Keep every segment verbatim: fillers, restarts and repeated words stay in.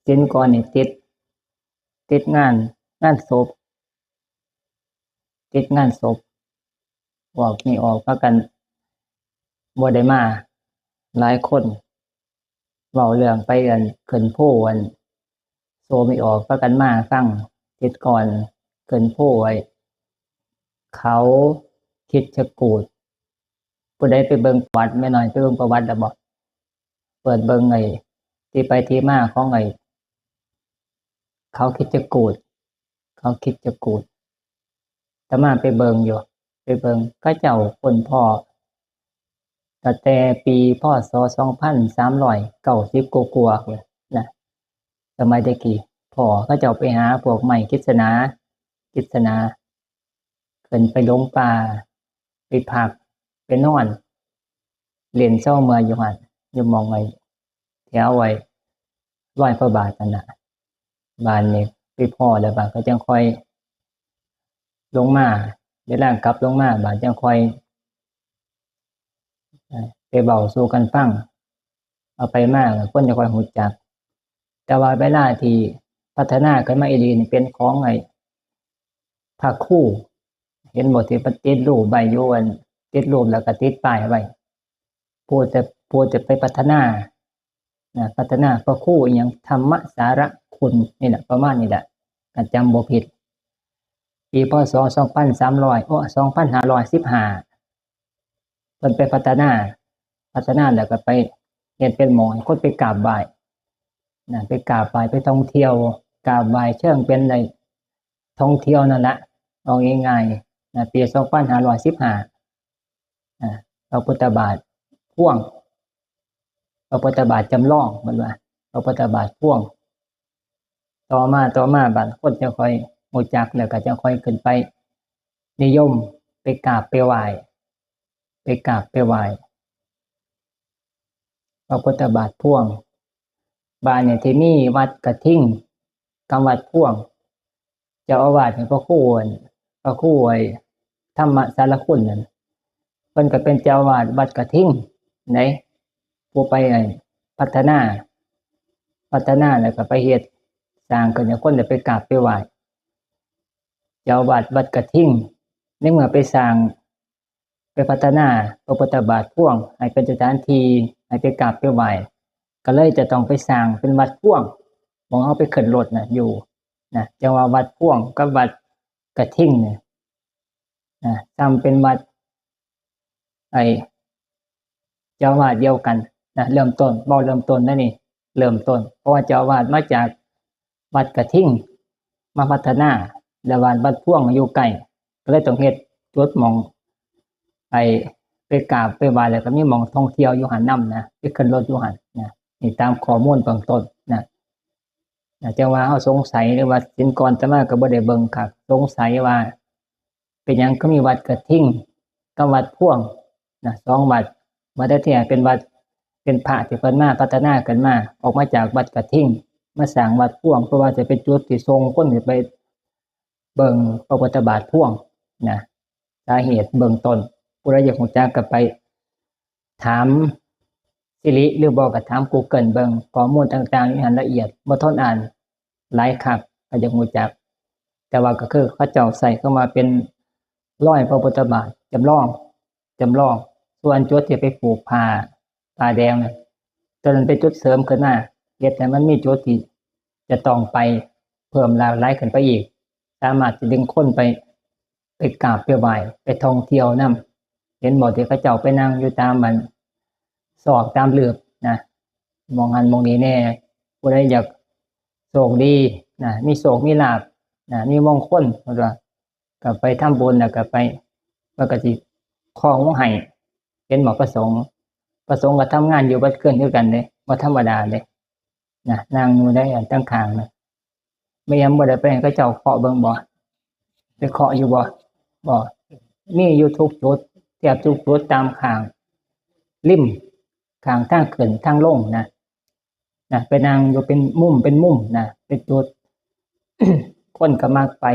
ศีลก่อนนี่ติด ติดงาน งานศพ ติดงานศพ ออกนี่ออกพากันบ่ได้มา หลายคน เว้าเรื่องไปอันขึ้นโพอัน โซไม่ออกพากันมาฟัง ติดก่อนขึ้นโพไว้ เขาคิดจะกูด ผู้ใดไปเบิ่งประวัติ แม่น้อยไปเบิ่งประวัติแล้วบ่ เปิดเบิ่งไอ้ที่ไปที่มาของไอ้ เขาคิดจะกูด เขาคิดจะกูด อาตมาไปเบิ่งอยู่ ไปเบิ่ง เขาเจ้าค้นพ้อตั้งแต่ปี พ.ศ. สองพันสามร้อยเก้าสิบกว่าๆ พุ้นนะ สมัยแต่กี้ พ้อเขาเจ้าไปหาพวกไม้กฤษณา กฤษณา ขึ้นไปหลงป่า ไปพัก ไปนอน เล่นเซาเมื่อยอยู่หั่น อยู่หม่องไอ้แถวไอ้ ร้อยพระบาทนั่นน่ะ บาดนี้ไปพ้อแล้ว บาดเขาจั่งค่อยลงมา เวลากลับลงมา บาดจั่งค่อย เอ่อ ไปเว้าสู่กันฟัง เอาไปมา คนจั่งค่อยรู้จัก แต่ว่าเวลาที่พัฒนาขึ้นมาอีหลีนี่เป็นของไอ้พระครู เห็นบ่ ที่เพิ่นติดรูปไว้อยู่ อัน ติดรูปแล้วก็ติดป้ายไว้ ผู้จะ ผู้จะไปพัฒนา นะ พัฒนาพระครูอิหยัง ธรรมสารคุณ นี่แหละ ประมาณนี้แหละ ถ้าจำบ่ผิด ปี พ.ศ. สองพันสามร้อย โอ้ สองพันห้าร้อยสิบห้า เพิ่นไปพัฒนา พัฒนาแล้วก็ไปเฮ็ดเป็นหม่องให้คนไปกราบไหว้ นะ ไปกราบไหว้ ไปท่องเที่ยว กราบไหว้เชิงเป็นไอ้ท่องเที่ยวนั่นละ เอาง่ายๆ นะ ปี สองพันห้าร้อยสิบห้า อ่า พระพุทธบาทพ่วง พระพุทธบาทจำลอง เพิ่นว่า พระพุทธบาทพ่วง ต่อมา ต่อมา บาดคนจั่งค่อยรู้จัก แล้วก็จั่งค่อยขึ้นไปนิยม ไปกราบไปไหว้ ไปกราบไปไหว้ พระพุทธบาทพ่วง บาดนี้ที่มีวัดกระทิงกับวัดพ่วง เจ้าอาวาสนี่พระครู พระครูไอ้ธรรมสารคุณนั่น เพิ่นก็เป็นเจ้าอาวาสวัดกระทิง ไหน ผู้ไปไอ้พัฒนา พัฒนาแล้วก็ไปเฮ็ดสร้างขึ้นให้คนได้ไปกราบไปไหว้ เจ้าอาวาสวัดกระทิง ในเมื่อไปสร้าง ไปพัฒนาพระพุทธบาทพ่วงให้เป็นสถานที่ให้ไปกราบไปไหว้ ก็เลยจะต้องไปสร้างเป็นวัดพ่วง หม่องเฮาไปขึ้นรถน่ะ อยู่ นะ จั่งว่าวัดพ่วงกับวัดกระทิงเนี่ย นะ ซ้ำเป็นวัด ไอ้ เจ้าอาวาสเดียวกัน นะ เริ่มต้น เว้าเริ่มต้นนะนี่ เริ่มต้น เพราะว่าเจ้าอาวาสมาจากวัดกระทิง มาพัฒนา แล้ววัด วัดพ่วงอยู่ใกล้ ก็เลยต้องเฮ็ดจุดหม่อง ไอ้ ไปกราบไปไหว้ แล้วก็มีหม่องท่องเที่ยวอยู่หั่นนำนะ ไปขึ้นรถอยู่หั่นนะ นี่ตามข้อมูลเบื้องต้นนะ นะ จั่งว่าเฮาสงสัยหรือว่าศีลก่อนอาตมาก็บ่ได้เบิ่งคัก สงสัยว่าเป็นหยังคือมีวัดกระทิงกับวัดพ่วงนะ สองวัด วัดแท้ๆเป็นวัด เป็นพระที่เพิ่นมาพัฒนาขึ้นมา ออกมาจากวัดกระทิง มาสร้างวัดพ่วง เพราะว่าจะเป็นจุดที่ส่งคนไปเบิ่งพระพุทธบาทพ่วงนะ สาเหตุเบื้องต้น ผู้ใดอยากรู้จักก็ไปถามสิริ หรือบ่ก็ถาม Google เบิ่ง ข้อมูลต่างๆอยู่หั่นละเอียด บ่ทนอ่าน หลายคัก ก็อยากรู้จัก แต่ว่าก็คือเขาเจ้าใช้คำว่าเป็นรอยพระพุทธบาทจำลอง จำลอง ส่วนจุดที่ไปผูกผ้า ผ้าแดงน่ะ ตัวนั้นเป็นจุดเสริมขึ้นมา เฮ็ดให้มันมีจุดที่จะต้องไปเพิ่มหลากหลายขึ้นไปอีก สามารถจะดึงคนไป ไปกราบไปไหว้ ไปท่องเที่ยวนำ เห็นบ่ที่เขาเจ้าไปนั่งอยู่ตามอันซอกตามหลืบนะ หม่องหั้นหม่องนี้แน่ ผู้ใดอยากโชคดีนะ มีโชคมีลาภนะ มีมงคล เพิ่นว่า ก็ไปทำบุญแล้วก็ไป เพิ่นก็สิคล้องลงให้ เห็นบ่ พระสงฆ์ พระสงฆ์ก็ทำงานอยู่เบิดคืนคือกันเด้ บ่ธรรมดาเด้ นะ นั่งอยู่ในอันตั้งข้างนะ แม่นบ่ได้ไปให้เขาเจ้าเคาะเบิ่งบ่ ไปเคาะอยู่บ่ บ่ มีอยู่ทุกจุด แทบทุกจุดตามข้าง ริม ข้างทางขึ้นทางลงนะ นะ ไปนั่งอยู่เป็นมุมเป็นมุมนะ เป็นจุด คนก็มักไป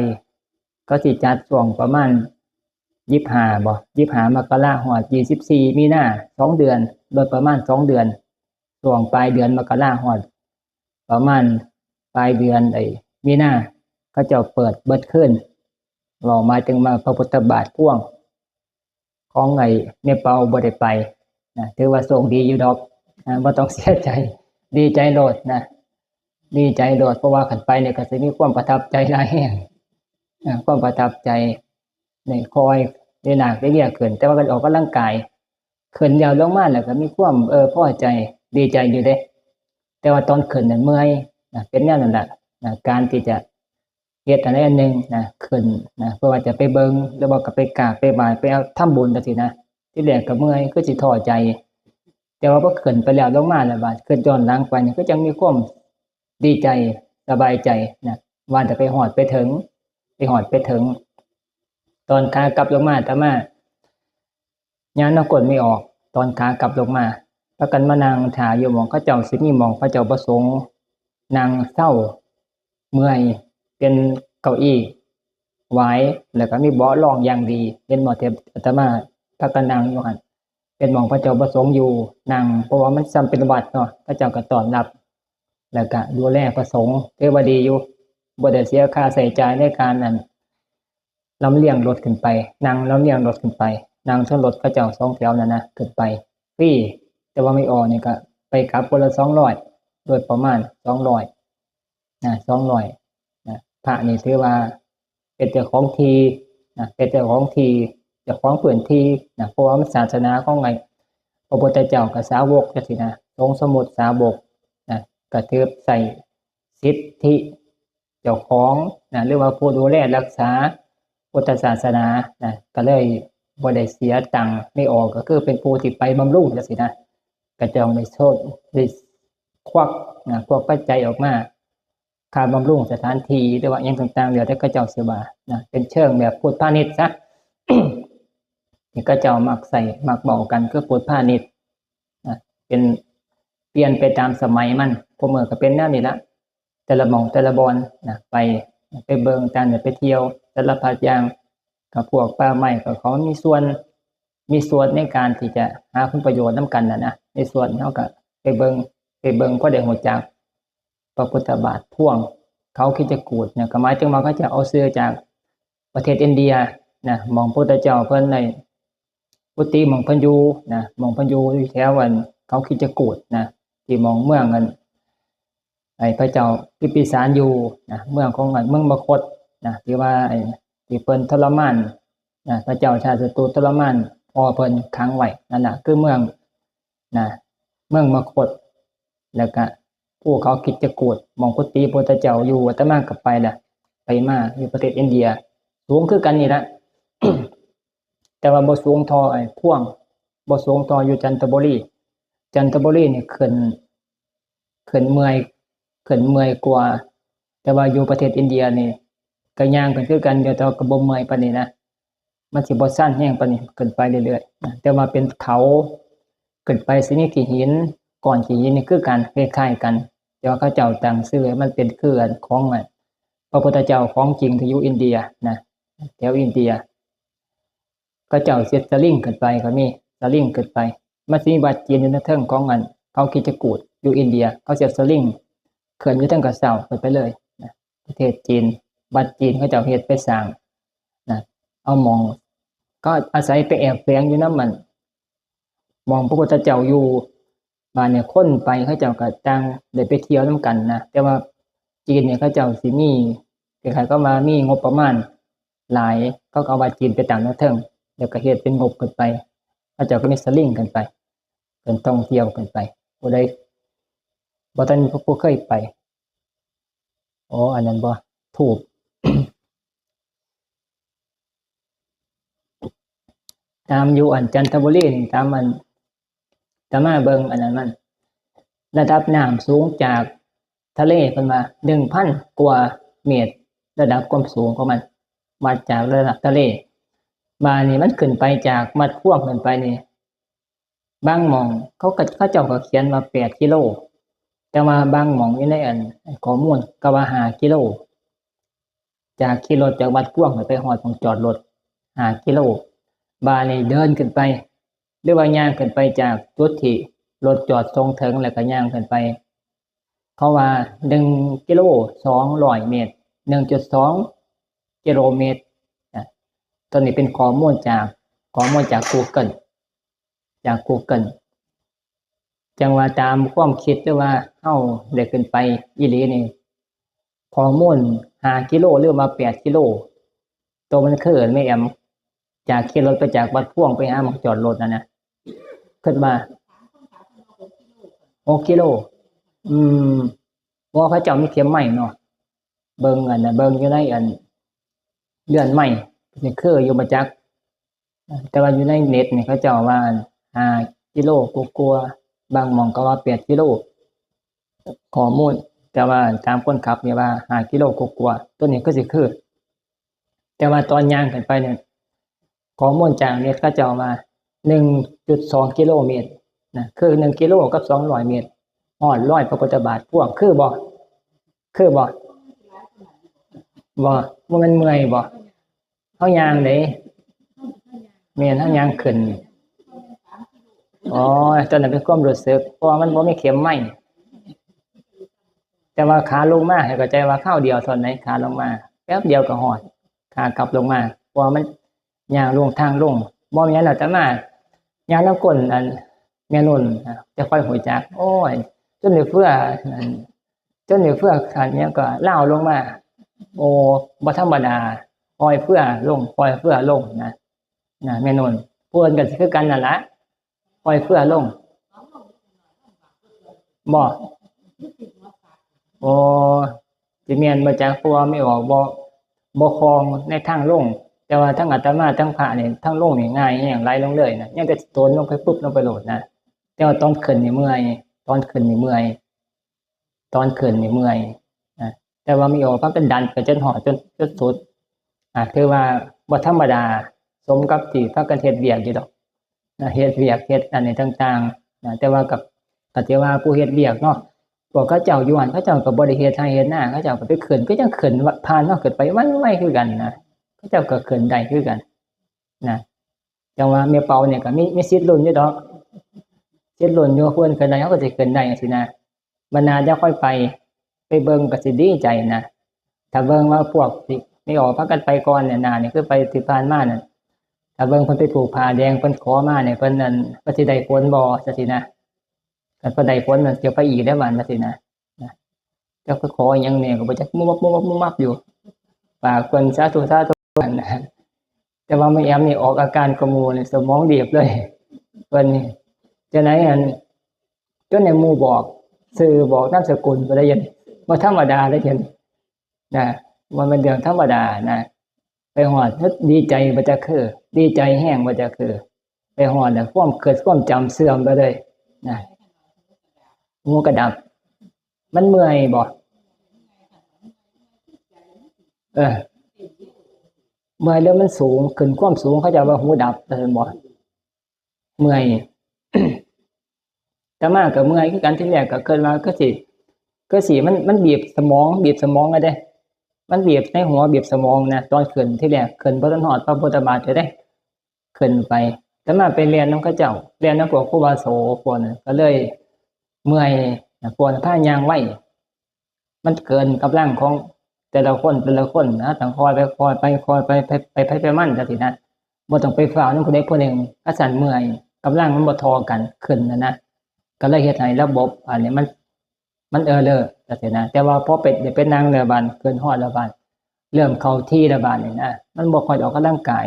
เขาสิจัดช่วงประมาณยี่สิบห้าบ่ ยี่สิบห้ามกราฮอดยี่สิบสี่มีนา สองเดือน โดยประมาณสองเดือน ช่วงปลายเดือนมกราฮอดประมาณ ปลายเดือนไอ้มีนา เขาเจ้าเปิดเบิดคืน เว้าหมายถึงว่าพระพุทธบาทพ่วงของไอ้แม่เปาบ่ได้ไปนะ ถือว่าโชคดีอยู่ดอกนะ บ่ต้องเสียใจ ดีใจโลดนะ ดีใจโลด เพราะว่าคันไปเนี่ยก็สิมีความประทับใจหลายแฮงนะ ความประทับใจนี่คอยได้หนักได้เรียกขึ้น แต่ว่าก็ออกกำลังกาย ขึ้นแล้วลงมาแล้วก็มีความ เออ พอใจ ดีใจอยู่เด้ แต่ว่าตอนขึ้นน่ะเมื่อยนะ เป็นแนวนั้นล่ะนะ การที่จะเฮ็ดอันใดอันหนึ่งนะ ขึ้นนะ เพื่อว่าจะไปเบิ่ง หรือว่าก็ไปกราบไปไหว้ ไปเอาทำบุญจั่งซี้นะ ทีแรกก็เมื่อย คือสิท้อใจ แต่ว่าพอขึ้นไปแล้วลงมาแล้วบาด คิดย้อนหลังไปนี่ ก็จั่งมีความดีใจ สบายใจนะ ว่าจะไปฮอดไปถึง ไปฮอดไปถึง ตอนขากลับลงมา อาตมา ญาณกลไม่ออก ตอนขากลับลงมา พากันมานั่งถ่าอยู่หม่องเขาเจ้าสิมีหม่องพระเจ้าประสงค์ นั่งเซา เมื่อย เป็นเก้าอี้หวาย แล้วก็มีเบาะรองอย่างดี เห็นบ่ ที่อาตมาพากันนั่งอยู่หั่น เป็นหม่องพระเจ้าประสงค์อยู่นั่ง เพราะว่ามันส่ำเป็นวัดเนาะ เขาเจ้าก็ต้อนรับ แล้วก็ดูแลพระสงฆ์ ถือว่าดีอยู่ บ่ได้เสียค่าใช้จ่ายในการนั่น ลำเลียงรถขึ้นไป นั่งลำเลียงรถขึ้นไป นั่งเทิงรถเขาเจ้าสองแถวนั่นนะ ขึ้นไปฟรี แต่ว่าไม่ออกนี่ก็ไปกลับคนละสองร้อย โดยประมาณสองร้อยนะ สองร้อยนะ พระนี่ถือว่าเป็นเจ้าของที่นะ เป็นเจ้าของที่ เจ้าของพื้นที่นะ เพราะว่ามันศาสนาของไอ้พระพุทธเจ้ากับสาวกจั่งซี้นะ สงฆ์สมมุติสาวกนะ ก็ถือใส่สิทธิเจ้าของนะ หรือว่าผู้ดูแลรักษาพุทธศาสนานะ ก็เลยบ่ได้เสียตังค์ ไม่ออก ก็คือเป็นผู้ที่ไปบำรุงจั่งซี้นะ ก็ต้องได้โชค ได้ควักนะ ควักปัจจัยออกมา ค่าบำรุงสถานที่ หรือว่าอิหยังต่างๆ แล้วแต่เขาเจ้าสิว่านะ เป็นเชิงแบบพุทธพาณิชย์ซะ ที่เขาเจ้ามักใช้ มักเว้ากัน คือพุทธพาณิชย์นะ เป็น เปลี่ยนไปตามสมัยมัน ผู้มื้อก็เป็นแนวนี้ละ แต่ละหม่องแต่ละบ่อนนะ ไป ไปเบิ่ง ตามเนี่ย ไปเที่ยว สารพัดอย่าง กับพวกป่าไม้ ก็เขามีส่วน มีส่วนในการที่จะหาผลประโยชน์นำกันน่ะนะ ในส่วนเขาก็ไปเบิ่ง ไปเบิ่ง พอได้รู้จักพระพุทธบาทพ่วงเขาคิดจะกูดเนี่ย ก็หมายถึงว่าเขาจะเอาเสื้อจากประเทศอินเดียนะ หม่องพุทธเจ้าเพิ่นในกุฏิหม่องเพิ่นอยู่นะ หม่องเพิ่นอยู่อยู่แถวอันเขาคิดจะกูดนะ ที่หม่องเมืองอัน ไอ้พระเจ้าพิมพิสารอยู่นะ เมืองของอัน เมืองมคธนะ ที่ว่าไอ้ ที่เพิ่นทรมานนะ พระเจ้าชาติศัตรูทรมานพ่อเพิ่นขังไว้ นั่นน่ะ คือเมืองนะ เมืองมคธ แล้วก็ภูเขาคิดจะกูด หม่องกุฏิพุทธเจ้าอยู่ อาตมาก็ไปละ ไปมาอยู่ประเทศอินเดีย สูงคือกันนี่ละ แต่ว่าบ่สูงเท่าไอ้พ่วง บ่สูงเท่าอยู่จันทบุรี จันทบุรีนี่ขึ้น ขึ้นเมื่อย ขึ้นเมื่อยกว่า แต่ว่าอยู่ประเทศอินเดียนี่ ก็ย่างขึ้นคือกันอยู่ แต่ว่าก็บ่เมื่อยปานนี้นะ มันสิบ่ชันแฮงปานนี้ ขึ้นไปเรื่อยๆนะ แต่ว่าเป็นเขา ขึ้นไปสิมีขี้หิน ก้อนขี้หินนี่คือกัน คล้ายๆกัน แต่ว่าเขาเจ้าตั้งชื่อให้มันเป็นคืออันของอันพระพุทธเจ้าของจริงที่อยู่อินเดียนะ แถวอินเดีย เขาเจ้าเฮ็ดสลิงขึ้นไปก็มี สลิงขึ้นไป มันสิมีวัดจีนอยู่ในเทิงของอันเขาคิดจะกูดอยู่อินเดีย เขาเฮ็ดสลิงขึ้นอยู่เทิงกระเซ้าขึ้นไปเลยนะ ประเทศจีน วัดจีนเขาเจ้าเฮ็ดไปสร้างนะ เอาหม่อง ก็อาศัยไปแอบแฝงอยู่นำมัน หม่องพระพุทธเจ้าอยู่ บาดเนี่ยคนไปเขาเจ้าก็ต่างได้ไปเที่ยวนำกันนะ แต่ว่าจีนเนี่ยเขาเจ้าสิมี คล้ายๆกับว่ามีงบประมาณหลาย เขาก็เอาวัดจีนไปตั้งอยู่เทิง แล้วก็เฮ็ดเป็นงบขึ้นไป เขาเจ้าก็มีสลิงขึ้นไป เป็นท่องเที่ยวขึ้นไป ผู้ใดบ่ทัน ผู้เคยไป อ๋อ อันนั้นบ่ ธูป ตามอยู่อันจันทบุรีนี่ ตามอัน อาตมาเบิ่งอันนั้นมัน ระดับน้ำสูงจากทะเลเพิ่นว่าหนึ่งพันกว่าเมตร ระดับความสูงของมัน วัดจากระดับทะเล บาดนี้มันขึ้นไปจากวัดพ่วงขึ้นไปนี่ บางหม่อง เขาก็ เขาเจ้าก็เขียนว่าแปดกิโล แต่ว่าบางหม่องอยู่ในอันข้อมูลก็ว่าห้ากิโล จากขี่รถจากวัดพ่วงไปฮอดหม่องจอดรถ ห้ากิโล บาดนี้เดินขึ้นไป หรือว่าย่างขึ้นไปจากจุดที่รถจอดส่งถึง แล้วก็ย่างขึ้นไป เขาว่าหนึ่งกิโลสองร้อยเมตร หนึ่งจุดสองกิโลเมตรนะ ตัวนี้เป็นข้อมูลจาก ข้อมูลจาก Google จาก Google จังว่าตามความคิดหรือว่าเฮาได้ขึ้นไปอีหลีนี่ ข้อมูลห้ากิโลหรือว่าแปดกิโล ตัวมันคือแม่แอม จากขี่รถไปจากวัดพ่วงไปหาหม่องจอดรถนั่นนะ คิดว่าหกกิโล อืม เพราะว่าเขาเจ้ามีเข็มไม้เนาะ เบิ่งอันน่ะ เบิ่งอยู่ในอันเรือนไม้ นี่คืออยู่บ่จัก แต่ว่าอยู่ในเน็ตนี่เขาเจ้าว่าห้ากิโลกว่าๆ บางหม่องก็ว่าแปดกิโล ข้อมูล แต่ว่าตามคนขับนี่ว่าห้ากิโลกว่าๆ ตัวนี้คือสิคือ แต่ว่าตอนย่างขึ้นไปเนี่ย ข้อมูลจากเน็ตเขาเจ้าว่าหนึ่งจุดสองกิโลเมตรนะ คือหนึ่งกิโลกับสองร้อยเมตร ฮอดรอยพระพุทธบาทพ่วง คือบ่ คือบ่ บ่ บ่แม่นเมื่อยบ่ เฮาย่างเด้ แม่นเฮาย่างขึ้น อ๋อ ตอนนั้นเป็นความรู้สึก เพราะว่ามันบ่มีเข็มไม้ แต่ว่าขาลงมาให้เข้าใจว่าคราวเดียวเท่านั้น ขาลงมา แป๊บเดียวก็ฮอด ขากลับลงมา เพราะว่ามันย่างลงทางลง บ่แม่นอาตมา ย่างนำก้นอัน แม่นุ่น จะค่อยฮู้จัก โอ้ย จนได้เฟื่อ อัน จนได้เฟื่อ อันหยังก็ลาวลงมา โอ้ บ่ธรรมดา ค่อยเฟื่อลง ค่อยเฟื่อลงนะ นะ แม่นุ่น ผู้อื่นก็สิคือกันนั่นล่ะ ค่อยเฟื่อลง บ่ โอ้ สิแม่นบ่จัก เพราะว่าไม่ออก บ่ บ่คล่องในทางลง แต่ว่าทั้งอาตมาทั้งพระนี่ ทางลงนี่ง่ายแฮง ไหลลงเลยนะ ยังแต่โตนลงไปปุ๊บ ลงไปโลดนะ แต่ว่าตอนขึ้นนี่เมื่อย ตอนขึ้นนี่เมื่อย ตอนขึ้นนี่เมื่อยนะ แต่ว่าไม่ออก พากันดันไปจนฮอด จน จนสุด อ่า ถือว่าบ่ธรรมดา สมกับที่พากันเฮ็ดเวียกอยู่ดอกนะ เฮ็ดเวียก เฮ็ดอันนี้ต่างๆ นะ แต่ว่ากับ ก็ถือว่าผู้เฮ็ดเวียกเนาะ พวกเขาเจ้าอยู่หั่น เขาเจ้าก็บ่ได้เฮ็ดไร่เฮ็ดนา เขาเจ้าก็ไปขึ้น ก็ยังขึ้นผ่านเฮาขึ้นไปไวๆ คือกันนะ เขาเจ้าก็ขึ้นได้คือกันนะ จังว่าแม่เปาเนี่ยก็มี มีสิทธิ์ลุ้นอยู่ดอก สิทธิ์ลุ้นอยู่ เพิ่นขึ้นได้ เฮาก็สิขึ้นได้จังซี้นะ บรรดาจะค่อยไป ไปเบิ่งก็สิดีใจนะ ถ้าเบิ่งว่าพวกที่ไม่ออกพากันไปก่อนเนี่ย หน้านี่คือไปที่ผ่านมานั่น ถ้าเบิ่งเพิ่นไปผูกผ้าแดง เพิ่นขอมาเนี่ย เพิ่นนั่น เพิ่นสิได้ฝนบ่ จังซี้นะ คันเพิ่นได้ฝนนั่น สิไปอีกเด้อ บาดจังซี้นะ นะ จักไปขอหยังแหน่ก็บ่จัก มุบมับ มุบมับ มุบมับอยู่ ปากเพิ่นสาธุ สาธุ นั่นนะ แต่ว่าแม่แอมนี่ออกอาการกว่าหมู่นี่ สมองดีบเลย เพิ่นนี่ จังได๋อัน จนในหมู่บอกชื่อ บอกนามสกุลไปได้ยิน บ่ธรรมดาได้ยิน นะ มันเป็นเรื่องธรรมดานะ ไปฮอด ดีใจบ่จักคือ ดีใจแฮงบ่จักคือ ไปฮอดแล้วความคิดความจำเสื่อมไปเลยนะ หูก็ดับ มันเมื่อยบ่ เออ เมื่อยแล้วมันสูง ขึ้นความสูง เขาเจ้าว่าหูดับ เห็นบ่ เมื่อย อาตมาก็เมื่อยคือกัน ทีแรกก็คิดว่าคือสิ คือสิ มัน มันบีบสมอง บีบสมองอะเด้ มันบีบในหัว บีบสมองนะ ตอนขึ้นทีแรก ขึ้นบ่ทันฮอดพระพุทธบาทเลยเด้ ขึ้นไป อาตมาไปเรียนนำเขาเจ้า เรียนนำพวกครูบาโส พวกนั้น ก็เลยเมื่อยนะ พวกนั้นพาย่างไว มันเกินกำลังของแต่ละคน แต่ละคนนะ ต้องค่อยไป ค่อยไป ค่อยไป ไป ไป ไป ไปมันจังซี้นะ บ่ต้องไปฟ้าวนำผู้ใดผู้หนึ่ง คันซั้นเมื่อย กำลังมันบ่เท่ากัน ขึ้นนะนะ ก็เลยเฮ็ดให้ระบบอันนี้มัน มันเออเลอจังซี้นะ แต่ว่าพอไป ได้ไปนั่งแล้วบาด ขึ้นฮอดแล้วบาด เริ่มเข้าที่แล้วบาดนี่นะ มันบ่ค่อยได้ออกกำลังกาย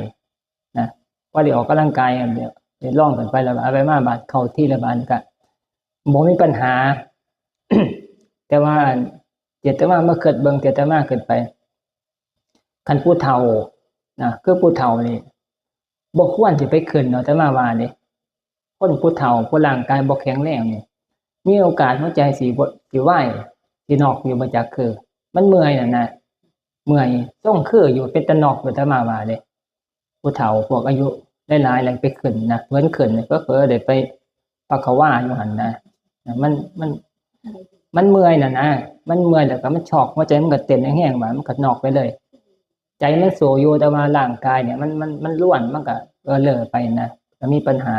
นะ พอได้ออกกำลังกายอันเดียว ได้ลองขึ้นไปแล้วบาด เอาไปมาบาด เข้าที่แล้วบาดก็บ่มีปัญหา แต่ว่าอัน เจตนามาคิดเบิ่ง เจตนาขึ้นไป คันผู้เฒ่านะ คือผู้เฒ่านี่ บ่ควรสิไปขึ้นเนาะ อาตมาว่าเด้ คนผู้เฒ่า ผู้ร่างกายบ่แข็งแรงนี่ มีโอกาสหัวใจสิบ่ สิวาย สิน็อกอยู่บ่จักคือ มันเมื่อยนั่นนะ เมื่อย ทรงคืออยู่ เป็นตาน็อกอยู่ อาตมาว่าเด้ ผู้เฒ่าพวกอายุหลายๆ แล้วไปขึ้นนะ เพิ่นขึ้นนี่ เผลอๆ ได้ไปปัสสาวะอยู่หั่นนะ มัน มัน มันเมื่อยน่ะนะ มันเมื่อยแล้วก็มันช็อก หัวใจมันก็เต้นแฮงๆ บาดมันก็น็อกไปเลย ใจมันสู้อยู่ แต่ว่าร่างกายเนี่ย มัน มัน มันล้วน มันก็เออเลอไปนะ ก็มีปัญหา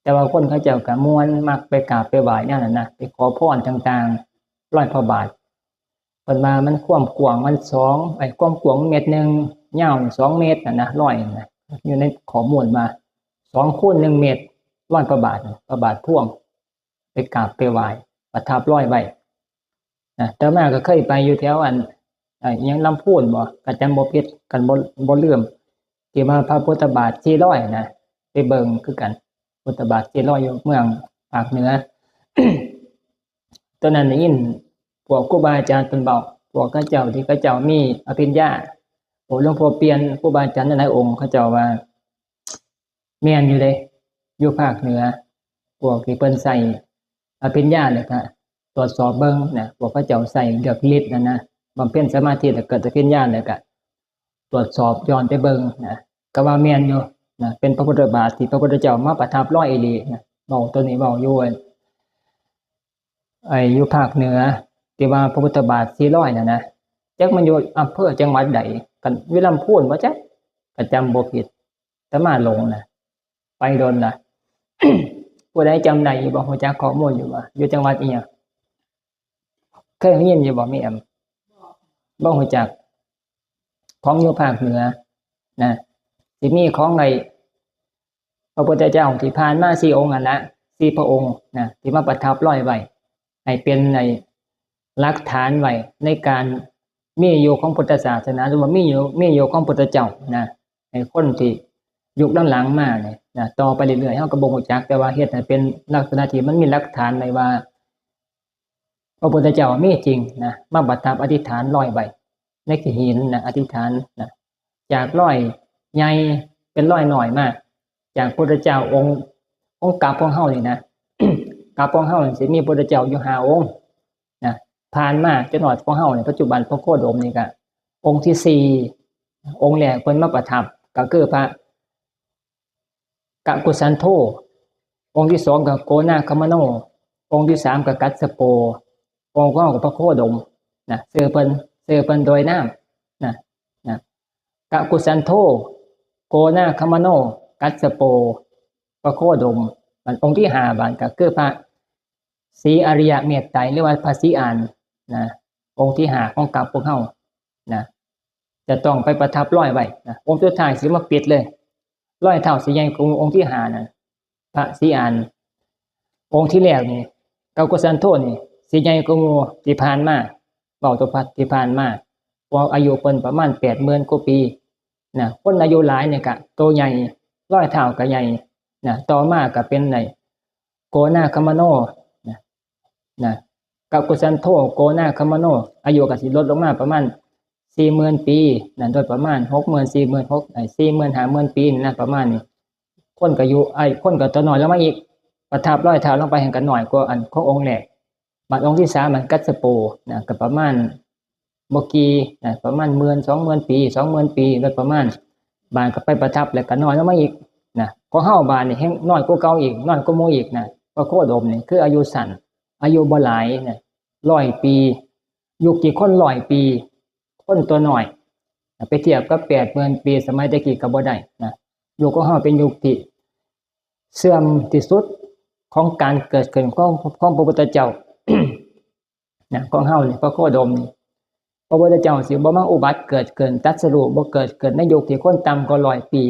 แต่ว่าคนเขาเจ้าก็ม่วน มักไปกราบไปไหว้แนวนั้นนะ ไปขอพรต่าง ร้อยพระบาท เพิ่นว่ามันความกว้างมันสอง ไอ้ความกว้างเมตรหนึ่ง ยาวสองเมตรน่ะนะ ร้อยน่ะ อยู่ในข้อมูลว่า สองคูณหนึ่งเมตร ร้อยพระบาทน่ะ พระบาทพ่วง ไปกราบไปไหว้ ประทับร้อยไว้นะ แต่มาก็เคยไปอยู่แถวอัน ไอ้อิหยังลำพูนบ่ ก็จำบ่ผิด กันบ่ บ่ลืม ที่ว่าพระพุทธบาทสี่ร้อยนะ ไปเบิ่งคือกัน พุทธบาทสี่ร้อยอยู่เมืองภาคเหนือ ตอนนั้นได้ยินพวกครูบาอาจารย์เพิ่นเว้า พวกเขาเจ้าที่เขาเจ้ามีอภิญญา โอ้ หลวงพ่อเปลี่ยน ครูบาอาจารย์หลายองค์ เขาเจ้าว่า แม่นอยู่เด้ อยู่ภาคเหนือ พวกที่เพิ่นใช้อภิญญาเนี่ยก็ตรวจสอบเบิ่งนะ พวกเขาเจ้าใช้เลือกฤทธิ์นะนะ บำเพ็ญสมาธิแล้วเกิดอภิญญาแล้วก็ตรวจสอบย้อนไปเบิ่งนะ ก็ว่าแม่นอยู่นะ เป็นพระพุทธบาทที่พระพุทธเจ้ามาประทับร้อยอีหลีนะ เว้าตัวนี้เว้าอยู่ ไอ้อยู่ภาคเหนือ ที่ว่าพระพุทธบาทสี่ร้อยน่ะนะ จักมันอยู่อำเภอจังหวัดใด กันอยู่ลำพูนบ่จัก ก็จำบ่ผิด อาตมาหลงนะ ไปโดนละ ผู้ใดจำได้อยู่บ่ ฮู้จักข้อมูลอยู่บ่ อยู่จังหวัดอีหยัง เคยได้ยินอยู่บ่ มีแอม บ่ฮู้จัก ของอยู่ภาคเหนือนะ สิมีของไอ้พระพุทธเจ้าที่ผ่านมาสี่องค์นั่นละ สี่พระองค์นะ ที่มาประทับร้อยไว้ ให้เป็นไอ้หลักฐานไว้ในการมีอยู่ของพุทธศาสนา หรือว่ามีอยู่ มีอยู่ของพุทธเจ้านะ ให้คนที่ยุคหลังๆมาเนี่ยนะ ต่อไปเรื่อยๆ เฮาก็บ่ฮู้จัก แต่ว่าเฮ็ดให้เป็นลักษณะที่มันมีหลักฐานไว้ว่า พระพุทธเจ้ามีจริงนะ มาประทับอธิษฐานร้อยไว้ ในหินนะ อธิษฐานนะ จากร้อยใหญ่เป็นร้อยน้อยมา จากพุทธเจ้าองค์ องค์กลับของเฮานี่นะ กลับของเฮานี่สิมีพุทธเจ้าอยู่ห้าองค์นะ ผ่านมาจนฮอดของเฮานี่ ปัจจุบันพระโคดมนี่ก็องค์ที่สี่ องค์แรกเพิ่นมาประทับก็คือพระ กะกุสันโธ องค์ที่สองก็โกนาคมโน องค์ที่สามก็กัสสโป องค์ของเฮาก็พระโคดมนะ ชื่อเพิ่น ชื่อเพิ่นโดยนามนะ นะ กะกุสันโธ โกนาคมโน กัสสโป พระโคดม บัดองค์ที่ห้าบาดก็คือพระศรีอริยะเมตไตร หรือว่าพระศรีอานนะ องค์ที่ห้าของกลับพวกเฮานะ จะต้องไปประทับร้อยไว้นะ องค์สุดท้ายสิมาปิดเลย ร้อยเท่าสิใหญ่กว่าองค์ที่ห้านั่น พระศรีอาน องค์ที่แรกนี่ กะกุสันโธนี่ สิใหญ่กว่าหมู่ที่ผ่านมา เว้าตัวพระที่ผ่านมา เพราะอายุเพิ่นประมาณแปดหมื่นกว่าปีนะ คนอายุหลายเนี่ยกะโตใหญ่ ร้อยเท่าก็ใหญ่นะ ต่อมาก็เป็นไอ้โกนาคมโนนะ นะ กะกุสันโธ โกนาคมโน อายุก็สิลดลงมาประมาณสี่หมื่นปีนะ โดยประมาณหกหมื่น สี่หมื่น หก ไอ้ สี่หมื่น ห้าหมื่นปีนี่นะ ประมาณนี้ คนก็อยู่ ไอ้ คนก็ตัวน้อยลงมาอีก ประทับร้อยเท่าลงไป หั้นก็น้อยกว่าอันขององค์แรก บัดองค์ที่สามมันกัสสโปนะ ก็ประมาณบ่กี่นะ ประมาณหมื่น สองหมื่นปี สองหมื่นปี โดยประมาณ บาดก็ไปประทับแล้วก็น้อยลงมาอีกนะ ของเฮาบาดนี่แฮ่งน้อยกว่าเก่าอีก น้อยกว่าหมู่อีกนะ พระโคดมนี่คืออายุสั้น อายุบ่หลายนะ ร้อยปี ยุคที่คนร้อยปี คนตัวน้อยนะ ไปเทียบกับแปดหมื่นปีสมัยแต่กี้ก็บ่ได้นะ ยุคของเฮาเป็นยุคที่เสื่อมที่สุดของการเกิดขึ้นของ ของพระพุทธเจ้า นะ ของเฮานี่ พระโคดมนี่ พระพุทธเจ้าสิบ่มาอุบัติเกิดขึ้น ตรัสรู้บ่เกิดขึ้นในยุคที่คนต่ำกว่าร้อยปี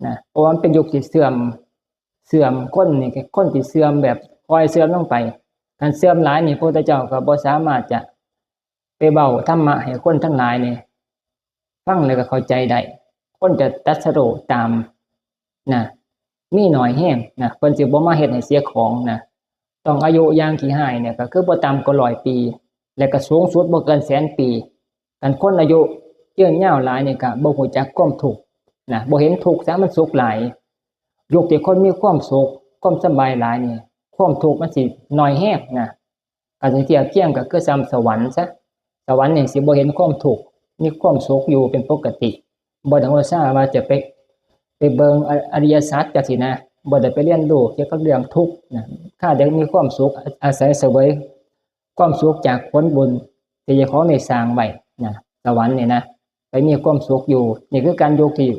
นะ เพราะว่ามันเป็นยุคที่เสื่อม เสื่อม คนนี่ คนที่เสื่อมแบบค่อยเสื่อมลงไป คันเสื่อมหลายนี่ พระพุทธเจ้าก็บ่สามารถจะไปเว้าธรรมะให้คนทั้งหลายนี่ฟังแล้วก็เข้าใจได้ คนจะตรัสรู้ตามนะ มีน้อยแฮงนะ เพิ่นสิบ่มาเฮ็ดให้เสียของนะ ต้องอายุอย่างขี้ฮ้ายเนี่ยก็คือบ่ต่ำกว่าร้อยปี และก็สูงสุดบ่เกินแสนปี คันคนอายุยืนยาวหลายนี่ก็บ่ฮู้จักความทุกข์นะ บ่เห็นทุกข์ซะ มันสุขหลาย ยุคที่คนมีความสุข ความสบายหลายนี่ ความทุกข์มันสิน้อยแฮงนะ คันสิเทียบเคียงก็คือส่ำสวรรค์ซะ สวรรค์นี่สิบ่เห็นความทุกข์ มีความสุขอยู่เป็นปกติ บ่ต้องอุตส่าห์ว่าจะไป ไปเบิ่งอ- อริยสัจจังซี้นะ บ่ได้ไปเรียนรู้เกี่ยวกับเรื่องทุกข์นะ ข้าได้มีความสุข อา- อาศัยเสวยความสุขจากผลบุญที่เจ้าของได้สร้างไว้นะ สวรรค์นี่นะ ไปมีความสุขอยู่ นี่คือการยุคที่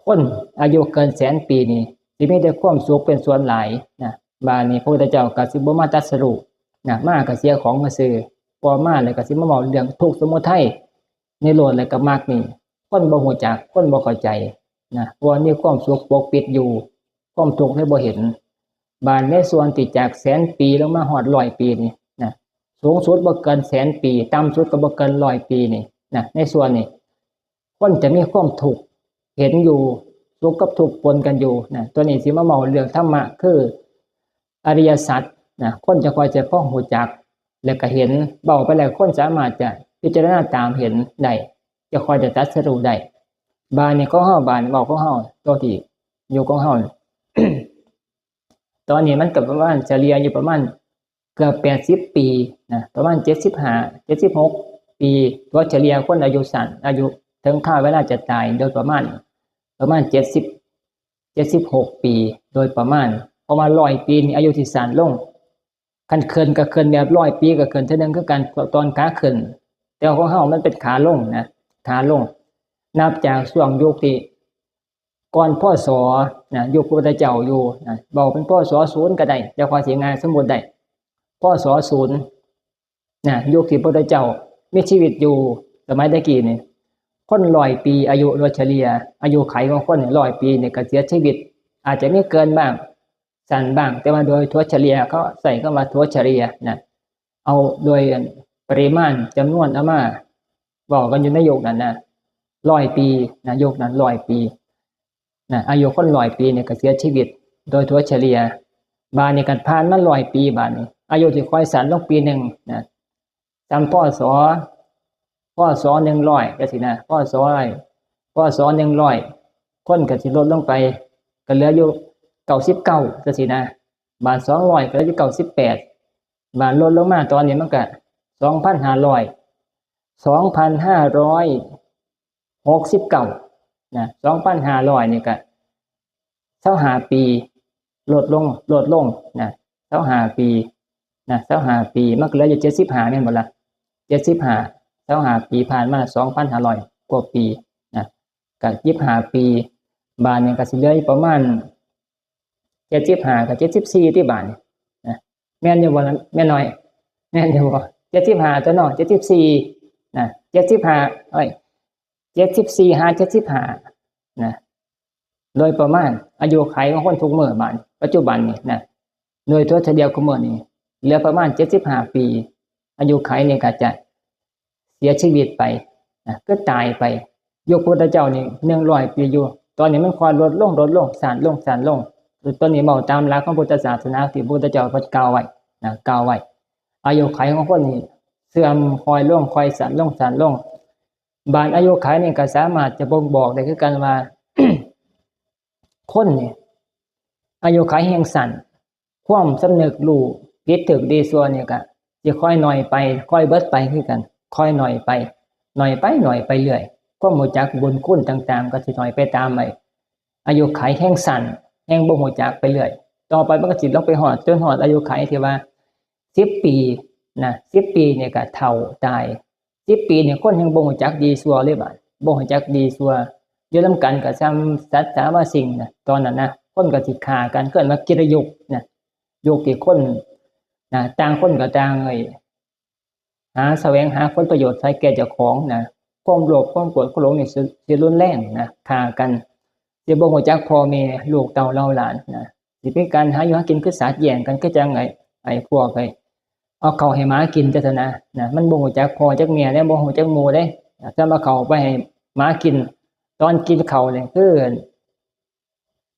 คนอายุเกินแสนปีนี่ สิมีแต่ความสุขเป็นส่วนหลายนะ บาดนี้พระพุทธเจ้าก็สิบ่มาตรัสรู้นะ มาก็เสียของมาซื่อ ต่อมาแล้วก็สิมาเว้าเรื่องทุกข์สมุทัย นิโรธแล้วก็มรรคนี่ คนบ่ฮู้จัก คนบ่เข้าใจนะ เพราะว่ามีความสุขปกปิดอยู่ ความทุกข์เลยบ่เห็น บาดในส่วนที่จากแสนปีลงมาฮอดร้อยปีนี่นะ สูงสุดบ่เกินแสนปี ต่ำสุดก็บ่เกินร้อยปีนี่นะ ในส่วนนี้ คนจะมีความทุกข์ เห็นอยู่ สุขกับทุกข์ปนกันอยู่นะ ตัวนี้สิมาเว้าเรื่องธรรมะ คืออริยสัจนะ คนจะค่อยจะพอฮู้จัก แล้วก็เห็น เว้าไปแล้วคนสามารถจะพิจารณาตามเห็นได้ จะค่อยจะตรัสรู้ได้ บาดนี้ของเฮา บาดนี้เว้าของเฮา ตัวที่อยู่ของเฮา ตอนนี้มันก็ประมาณเฉลี่ยอยู่ประมาณเกือบแปดสิบปีนะ ประมาณเจ็ดสิบห้า เจ็ดสิบหกปี ตัวเฉลี่ยคนอายุสั้น อายุถึงคราวเวลาจะตายโดยประมาณ ประมาณเจ็ดสิบ เจ็ดสิบหกปี โดยประมาณ เพราะว่าร้อยปีนี่อายุสิสั้นลง คันขึ้นก็ขึ้นแบบร้อยปีก็ขึ้นเทื่อหนึ่งคือกัน ตอนขาขึ้น แต่ของเฮามันเป็นขาลงนะ ขาลง นับจากช่วงยุคที่ก่อน พ.ศ. นะ ยุคพระพุทธเจ้าอยู่นะ เว้าเป็น พ.ศ. ศูนย์ก็ได้ เจ้าของสิง่ายสมมุติได้ พ.ศ. ศูนย์นะ ยุคที่พระพุทธเจ้ามีชีวิตอยู่ สมัยตะกี้นี่ คนร้อยปีอายุโดยเฉลี่ย อายุไขของคนเนี่ยร้อยปีเนี่ยก็เสียชีวิต อาจจะมีเกินบ้าง สั้นบ้าง แต่ว่าโดยทั่วเฉลี่ย เขาใช้คำว่าทั่วเฉลี่ยนะ เอาโดยปริมาณจำนวนเอามาเว้ากันอยู่ในยุคนั้นนะ ร้อยปีนะ ยุคนั้นร้อยปีนะ อายุคนร้อยปีเนี่ยก็เสียชีวิตโดยทั่วเฉลี่ย บาดนี้ก็ผ่านมาร้อยปี บาดนี้ อายุสิค่อยสั้นลงปีหนึ่งนะ ส่ำ พ.ศ. พ.ศ. หนึ่งร้อยจังซี้นะ พ.ศ. ร้อย พ.ศ. หนึ่งร้อย คนก็สิลดลงไป ก็เหลืออยู่เก้าสิบเก้าจังซี้นะ บาดสองร้อยก็เหลืออยู่เก้าสิบแปด บาดลดลงมาตอนนี้มันก็สองพันห้าร้อย สองพันห้าร้อยหกสิบเก้านะ สองพันห้าร้อยนี่ก็ซาวห้าปี ลดลง ลดลงนะ ซาวห้าปีนะ ซาวห้าปี มันก็เหลืออยู่เจ็ดสิบห้า แม่นบ่ล่ะ เจ็ดสิบห้า ซาวห้าปีผ่านมา สองพันห้าร้อยกว่าปีนะ ก็ยี่สิบห้าปี บาดนี้ก็สิเหลืออยู่ประมาณ เจ็ดสิบห้า กับ เจ็ดสิบสี่ ที่บาดนี้นะ แม่นอยู่บ่ล่ะ แม่น้อย แม่นอยู่บ่ เจ็ดสิบห้า ตัวเนาะ เจ็ดสิบสี่ นะ เจ็ดสิบห้า เอ้ย เจ็ดสิบสี่ หา เจ็ดสิบห้า นะ โดยประมาณ อายุไขของคนทุกมื้อบาดนี้ ปัจจุบันนี่นะ โดยทั่วเฉลี่ยของมื้อนี้ เหลือประมาณเจ็ดสิบห้าปี อายุไขนี่ก็จะเสียชีวิตไปนะ ก็ตายไป ยุคพุทธเจ้านี่หนึ่งร้อยปีอยู่ ตอนนี้มันค่อยลดลง ลดลง สั้นลง สั้นลง ตอนนี้เว้าตามหลักของพุทธศาสนาที่พุทธเจ้าเพิ่นกล่าวไว้นะ กล่าวไว้ อายุไขของคนนี่เสื่อมค่อยลง ค่อยสั้นลง สั้นลง บาดอายุไขนี่ก็สามารถจะบ่งบอกได้คือกันว่า คนนี่ อายุไขแฮงสั้น ความสำนึกรู้ผิดถูกดีชั่วนี่ก็สิค่อยน้อยไป ค่อยเบิดไปคือกัน ค่อยน้อยไป น้อยไป น้อยไปเรื่อย ความรู้จักบุญคุณต่างๆ ก็สิน้อยไปตามไป อายุไขแฮงสั้น แฮงบ่รู้จักไปเรื่อย ต่อไปมันก็สิลงไปฮอด จนฮอดอายุไขที่ว่า สิบปีนะ สิบปีนี่ก็เฒ่าตาย สิบปีนี่คนแฮงบ่รู้จักดีชั่วเลยบาด บ่รู้จักดีชั่ว อยู่นำกันก็ส่ำสัตว์สาว่าสิ่งนะ ตอนนั้นนะ คนก็สิฆ่ากัน เอิ้นว่ากิลยุคนะ ยุคที่คนนะ ต่างคนก็ต่าง เอ้ย หาแสวงหาผลประโยชน์ใส่แก่เจ้าของนะ ความโลภ ความโกรธ ความหลงนี่สิ สิรุนแรงนะ ฆ่ากัน สิบ่รู้จักพ่อแม่ ลูกเต้าเหล่าหลานนะ สิเป็นการหาอยู่หากินคือสัตว์แย่งกัน คือจั่งไอ้ ไอ้พวกไอ้ เอาข้าวให้หมากินจั่งซี้นะนะ มันบ่รู้จักพ่อจักแม่เด้ บ่รู้จักหมู่เด้ ถ้ามาเข้าไปให้หมากิน ตอนกินข้าวนี่คือ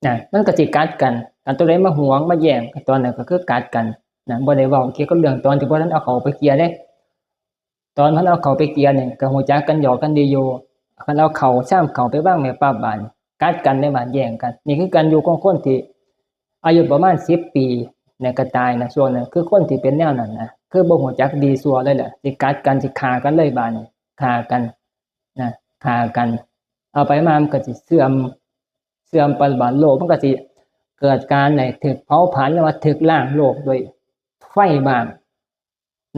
นะ มันก็สิกัดกัน อันตัวใดมาหวงมาแย่ง ตอนนั้นก็คือกัดกันนะ บ่ได้เว้าเกี่ยวกับเรื่องตอนที่บ่ทันเอาเข้าไปเกลี่ยเด้ ตอนมันเอาเข้าไปเกลี่ยนี่ก็รู้จักกัน หยอกกันดีอยู่ คันเอาเข้า ชามเข้าไปวางไว้ปั๊บบาด กัดกันเด้บาด แย่งกัน นี่คือการอยู่ของคนที่อายุประมาณสิบปีเนี่ยก็ตายนะ ช่วงนั้นคือคนที่เป็นแนวนั้นนะ คือบ่รู้จักดีชั่วเลยแหละ สิกัดกัน สิฆ่ากันเลยบาดนี้ ฆ่ากันนะ ฆ่ากัน เอาไปมามันก็สิเสื่อม เสื่อมไปบาด โลกมันก็สิเกิดการไอ้ถูกเผาผลาญ หรือว่าถูกล้างโลกด้วยไฟบ้าง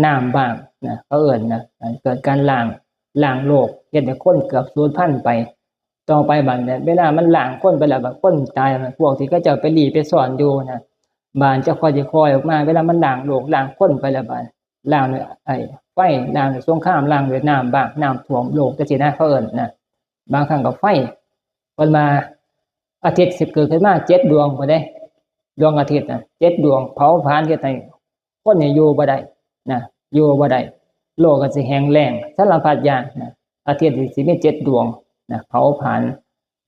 น้ำบ้างนะ เขาเอิ้นนะ เกิดการล้าง ล้างโลก เฮ็ดให้คนเกือบสูญพันธุ์ไป ต่อไปบาดเนี่ย เวลามันล้างคนไปแล้ว บาดคนตาย พวกที่เขาเจ้าไปลี้ไปซ่อนอยู่นะ บาดจะค่อยจะค่อยออกมา เวลามันล้างโลก ล้างคนไปแล้วบาด ล้างเนี่ย ไอ้ ไฟ ล้างด้วยสงคราม ล้างด้วยน้ำบ้าง น้ำท่วมโลกจังซี้นะ เขาเอิ้นนะ บางครั้งก็ไฟ เพิ่นว่าอาทิตย์สิเกิดขึ้นมาเจ็ดดวงพุ้นเด้ ดวงอาทิตย์นะ เจ็ดดวง เผาผลาญเฮ็ดให้คนนี่อยู่บ่ได้นะ อยู่บ่ได้ โลกก็สิแห้งแล้ง สารพัดอย่างนะ อาทิตย์นี่สิมีเจ็ดดวงนะ เผาผลาญ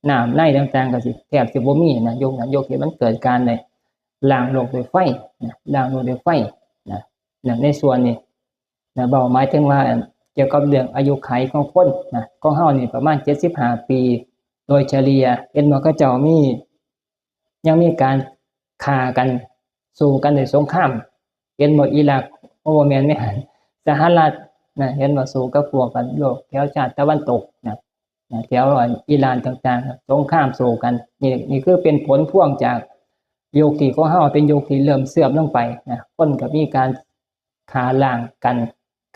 น้ำในต่างๆ ก็สิแทบสิบ่มีนะ ยุคนั้น ยุคที่มันเกิดการได้ล้างโลกด้วยไฟนะ ล้างโลกด้วยไฟนะ นะ ในส่วนนี้นะ เว้าหมายถึงว่า เกี่ยวกับเรื่องอายุขัยของคนนะ ของเฮานี่ประมาณเจ็ดสิบห้าปี โดยเฉลี่ย เห็นบ่ เขาเจ้ามี ยังมีการฆ่ากัน สู้กันในสงคราม เห็นบ่ อิรัก โอ้ บ่แม่น แม่น สหรัฐนะ เห็นบ่ สู้กับพวกกันโลกแถวชาติตะวันตกนะ นะ แถวอิหร่านต่างๆ สงครามสู้กัน นี่ นี่คือเป็นผลพวงจากยุคที่ของเฮาเป็นยุคที่เริ่มเสื่อมลงไปนะ คนก็มีการฆ่าล้างกัน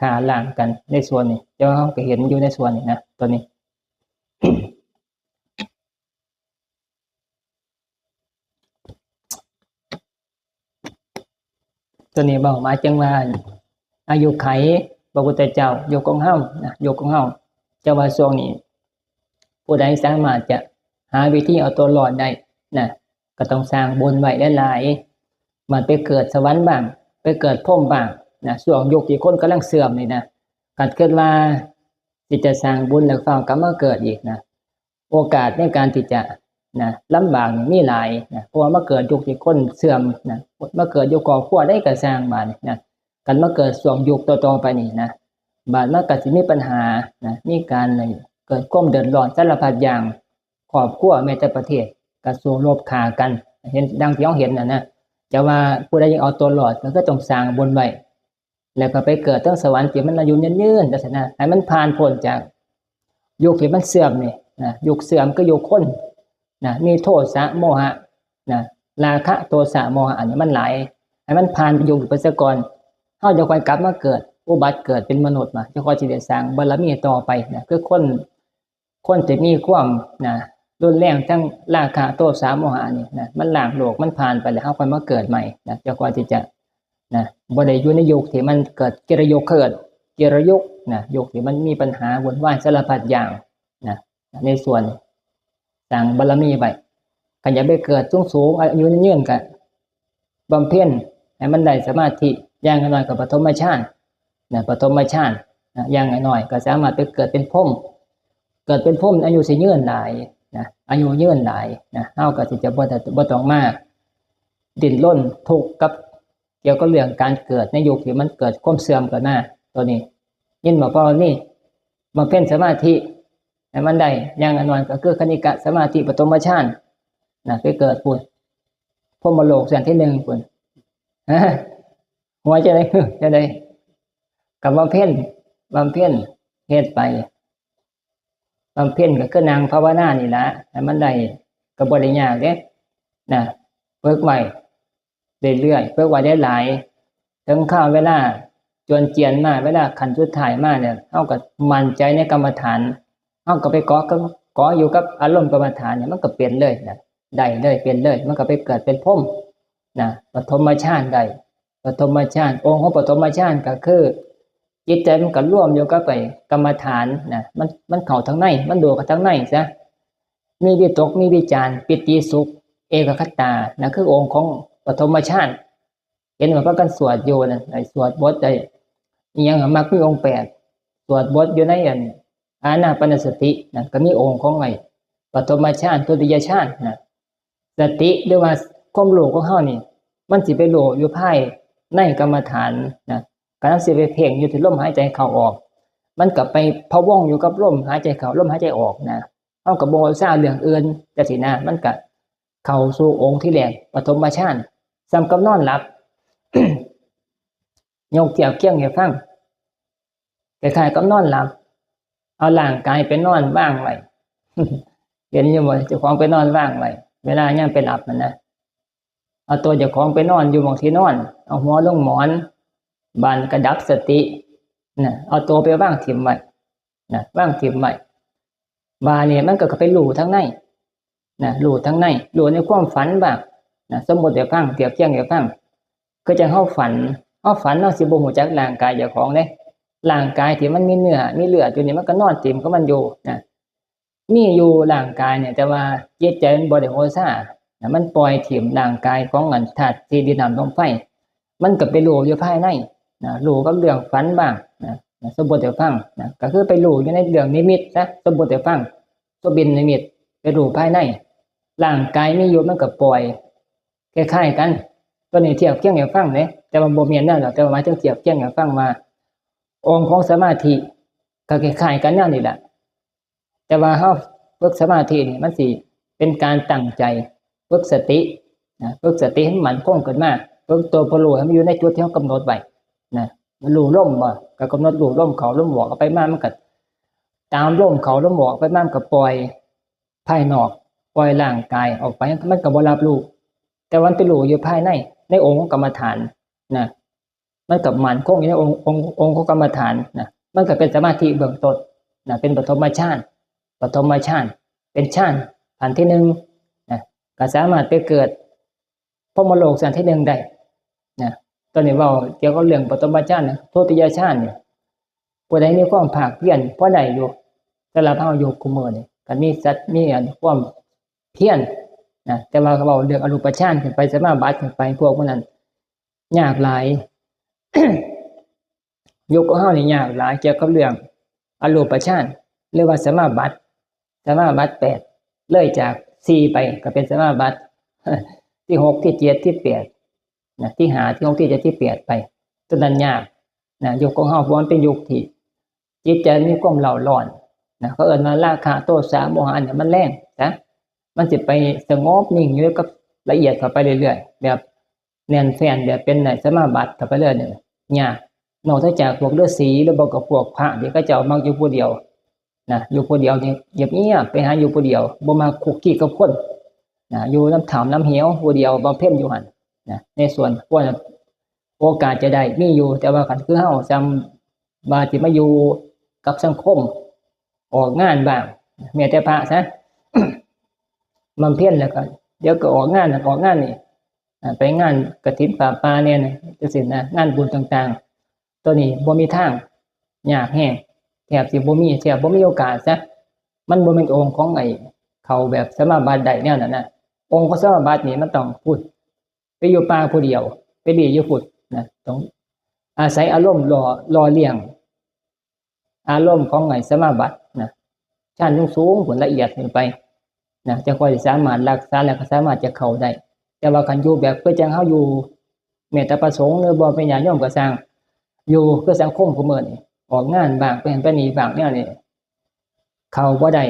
ฆ่าล้างกันในส่วนนี้ แต่ว่าเฮาก็เห็นอยู่ในส่วนนี้นะ ตัวนี้ ตัวนี้เว้าหมายถึงว่า อายุขัยพระพุทธเจ้า ยุคของเฮานะ ยุคของเฮา แต่ว่าช่วงนี้ ผู้ใดสามารถจะหาวิธีเอาตัวรอดได้นะ ก็ต้องสร้างบุญไว้หลายๆ มันไปเกิดสวรรค์บ้าง ไปเกิดพรหมบ้างนะ ช่วงยุคที่คนกำลังเสื่อมนี่นะ คันคิดว่าสิจะสร้างบุญแล้วฟ้าวกลับมาเกิดอีกนะ โอกาสในการที่จะนะ ลำบากนี่มีหลายนะ เพราะว่ามาเกิดยุคที่คนเสื่อมนะ มาเกิดอยู่ครอบครัวใดก็ซ่างบาดนี้นะ คันมาเกิดช่วงยุคต่อๆ ไปนี่นะ บาดมันก็สิมีปัญหานะ มีการเกิดความเดือดร้อนสารพัดอย่าง ครอบครัวแม้แต่ประเทศก็สู้รบฆ่ากัน เห็นดังที่เฮาเห็นน่ะนะ แต่ว่าผู้ใดอยากเอาตัวรอดก็คือต้องสร้างบุญไว้ แล้วก็ไปเกิดเทิงสวรรค์ที่มันอายุยืนๆ จังซี้นะ ให้มันผ่านพ้นจากยุคที่มันเสื่อมนี่นะ ยุคเสื่อมคือยุคคนนะ มีโทสะโมหะนะ ราคะโทสะโมหะอันนี้มันหลาย ให้มันผ่านยุคไปซะก่อน เฮาจะค่อยกลับมาเกิด อุบัติเกิดเป็นมนุษย์มา จะค่อยสิได้สร้างบารมีต่อไปนะ คือคน คนที่มีความนะ รุนแรงทั้งราคะโทสะโมหะนี่นะ มันล้างโลกมันผ่านไปแล้ว เฮาค่อยมาเกิดใหม่นะ จะค่อยที่จะนะ บ่ได้อยู่ในยุคที่มันเกิด กิเลสยุค เขาเอิ้น กิเลสยุคนะ ยุคที่มันมีปัญหาวุ่นวายสารพัดอย่างนะ ในส่วนสร้างบารมีไว้ คันอยากไปเกิดสูงๆ อายุยืนๆ ก็บำเพ็ญให้มันได้สมาธิ อย่างน้อยก็ปฐมฌานนะ ปฐมฌานนะ อย่างน้อยก็สามารถไปเกิดเป็นพรหม เกิดเป็นพรหมอายุสิยืนหลายนะ อายุยืนหลายนะ เฮาก็สิจะบ่ได้ บ่ต้องมาดิ้นรนทุกข์กับ เกี่ยวกับเรื่องการเกิดในยุคที่มันเกิดความเสื่อมขึ้นมา ตัวนี้ ยินบ่ พ่อนี่ บำเพ็ญสมาธิให้มันได้ อย่างน้อยก็คือคณิกะสมาธิปฐมฌานนะ ไปเกิดพุ้น พรหมโลกชั้นที่หนึ่งพุ้น หัวจังได๋ จังได๋ ก็บำเพ็ญ บำเพ็ญ เฮ็ดไป บำเพ็ญก็คือนั่งภาวนานี่ล่ะ ให้มันได้ ก็บ่ได้ยากเด้นะ ฝึกไว้เรื่อยๆ ฝึกไว้หลายๆ ถึงคราวเวลาจวนเจียนมา เวลาขั้นสุดท้ายมาเนี่ย เฮาก็มั่นใจในกรรมฐาน เฮาก็ไปเกาะกับ เกาะอยู่กับอารมณ์กรรมฐานเนี่ย มันก็เป็นเลยนะ ได้เลย เป็นเลย มันก็ไปเกิดเป็นพรหมนะ ปฐมฌานได้ ปฐมฌาน องค์ของปฐมฌานก็คือ จิตใจมันก็รวมอยู่กับไอ้กรรมฐานนะ มัน มันเข้าทางใน มันดูเข้าทางในซะ มีวิตก มีวิจาร ปีติสุข เอกัคคตา นั่นคือองค์ของปฐมฌาน เห็นว่าพากันสวดอยู่นั่น ไอ้สวดบทไอ้อิหยังอะ มรรคมีองค์แปด สวดบทอยู่ในอัน อานาปานสตินั่น ก็มีองค์ของไอ้ปฐมฌาน ทุติยฌานนะ สติหรือว่าความรู้ของเฮานี่ มันสิไปรู้อยู่ภายในกรรมฐานนะ การสิไปเพ่งอยู่ที่ลมหายใจเข้าออก มันก็ไปพะวงอยู่กับลมหายใจเข้า ลมหายใจออกนะ เฮาก็บ่ซาเรื่องอื่นจังซี้นะ มันก็เข้าสู่องค์ที่แรก ปฐมฌาน ส่ำกับนอนหลับ ยกเทียบเคียงให้ฟัง คล้ายๆกับนอนหลับ เอาร่างกายไปนอนวางไว้ เห็นอยู่บ่ เจ้าของไปนอนวางไว้ เวลายามไปหลับนั่นนะ เอาตัวเจ้าของไปนอนอยู่หม่องที่นอน เอาหัวลงหมอน บาดนี้ก็ดับสตินะ เอาตัวไปวางถิ่มไว้นะ วางถิ่มไว้ บาดนี้มันก็ ก็ไปรู้ทางในนะ รู้ทางใน รู้ในความฝันบ้างนะ สมมุติให้ฟัง เทียบเคียงให้ฟัง คือจั่งเฮาฝัน เฮาฝันเฮาสิบ่รู้จักร่างกายเจ้าของเด้ ร่างกายที่มันมีเนื้อมีเลือดอยู่นี่มันก็นอนเต็มของมันอยู่นะ มีอยู่ร่างกายเนี่ย แต่ว่าจิตใจมันบ่ได้โหซานะ มันปล่อยถิ่มร่างกายของอันธาตุสี่ดินน้ำลมไฟ มันก็ไปรู้อยู่ภายในนะ รู้กับเรื่องฝันบ้างนะ สมมติให้ฟังนะ ก็คือไปรู้อยู่ในเรื่องนิมิตนะ สมมติให้ฟัง สมมตินิมิต ไปรู้ภายใน ร่างกายมีอยู่มันก็ปล่อย คล้ายๆกัน ตัวนี้เทียบเคียงให้ฟังเด้ แต่ว่าบ่แม่นแนวดอก แต่ว่าหมายถึงเทียบเคียงให้ฟังว่า องค์ของสมาธิก็คล้ายๆกันแนวนี้แหละ แต่ว่าเฮาฝึกสมาธินี่มันสิเป็นการตั้งใจ ฝึกสตินะ ฝึกสติให้มันมั่นคงขึ้นมา ฝึกตัวผู้รู้ให้มันอยู่ในจุดที่เฮากำหนดไว้นะ มันรู้ลมบ่ ก็กำหนดรู้ลมเข้าลมออก เอาไปมามันก็ตามลมเข้าลมออก ไปมามันก็ปล่อยภายนอก ปล่อยร่างกายออกไป มันก็บ่รับรู้ แต่ว่ามันไปรู้อยู่ภายใน ในองค์ของกรรมฐานนะ มันก็มั่นคงอยู่ในองค์ องค์ องค์ของกรรมฐานนะ มันก็เป็นสมาธิเบื้องต้นนะ เป็นปฐมฌาน ปฐมฌาน เป็นฌานขั้นที่หนึ่งนะ ก็สามารถไปเกิดพรหมโลกชั้นที่หนึ่งได้นะ ตอนนี้เว้าเกี่ยวกับเรื่องปฐมฌานนะ ทุติยฌานเนี่ย ผู้ใดมีความภาคเพียรพอได้อยู่ สำหรับเฮาอยู่คุมื้อนี่ คันมีสัตว์ มีอันความเพียรนะ แต่ว่าเว้าเรื่องอรูปฌานขึ้นไป สมาบัติขึ้นไป พวกพวกนั้นยากหลาย ยุคของเฮานี่ยากหลายเกี่ยวกับเรื่องอรูปฌาน หรือว่าสมาบัติ สมาบัติแปด เลยจากสี่ไปก็เป็นสมาบัติ ที่หก ที่เจ็ด ที่แปดนะ ที่ห้า ที่หก ที่เจ็ด ที่แปด ไป ตัวนั้นยากนะ ยุคของเฮา เพราะมันเป็นยุคที่จิตใจมีความเร่าร้อนนะ เขาเอิ้นว่าราคะ โทสะ โมหะเนี่ยมันแรงนะ มันสิไปสงบนิ่งอยู่กับละเอียดเข้าไปเรื่อยๆ แบบแน่นแฟ้น แบบเป็นในสมาบัติเข้าไปเรื่อยเนี่ยยาก นอกจากพวกฤาษีหรือบ่ก็พวกพระที่เขาเจ้ามักอยู่ผู้เดียวนะ อยู่ผู้เดียวนี่เงียบๆ ไปหาอยู่ผู้เดียว บ่มักคุกคีกับคนนะ อยู่นำถ้ำนำเหวผู้เดียวบำเพ็ญอยู่หั่นนะ ในส่วนควรโอกาสจะได้มีอยู่ แต่ว่าคันคือเฮาจำว่าสิมาอยู่กับสังคม ออกงานบ้าง แม้แต่พระซะ บำเพ็ญแล้วก็ เดี๋ยวก็ออกงานนั่นออกงานนี่ อ่า ไปงานกฐินผ้าป่าเนี่ยนะ จังซี้นะ งานบุญต่างๆ ตัวนี้บ่มีทาง ยากแฮง แทบสิบ่มี แทบบ่มีโอกาสซะ มันบ่แม่นองค์ของไอ้เข้าแบบสมาบัติได้แนวนั้นนะ องค์ของสมาบัตินี่มันต้องพูด ไปอยู่ป่าผู้เดียว ไปหลีอยู่พุ้นนะ ต้องอาศัยอารมณ์หล่อ หล่อเลี้ยง อารมณ์ของไอ้สมาบัตินะ ชั้นสูงๆ พุ้นละเอียดขึ้นไปนะ จั่งค่อยสามารถรักษา แล้วก็สามารถจะเข้าได้ แต่ว่าคันอยู่แบบคือจั่งเฮาอยู่ แม้แต่พระสงฆ์หรือบ่เป็นญาติโยมก็ซ่าง อยู่คือสังคมคุมื้อนี่ ออกงานบ้าง ไปหั้นไปนี่บ้างแนวนี้ เข้าบ่ได้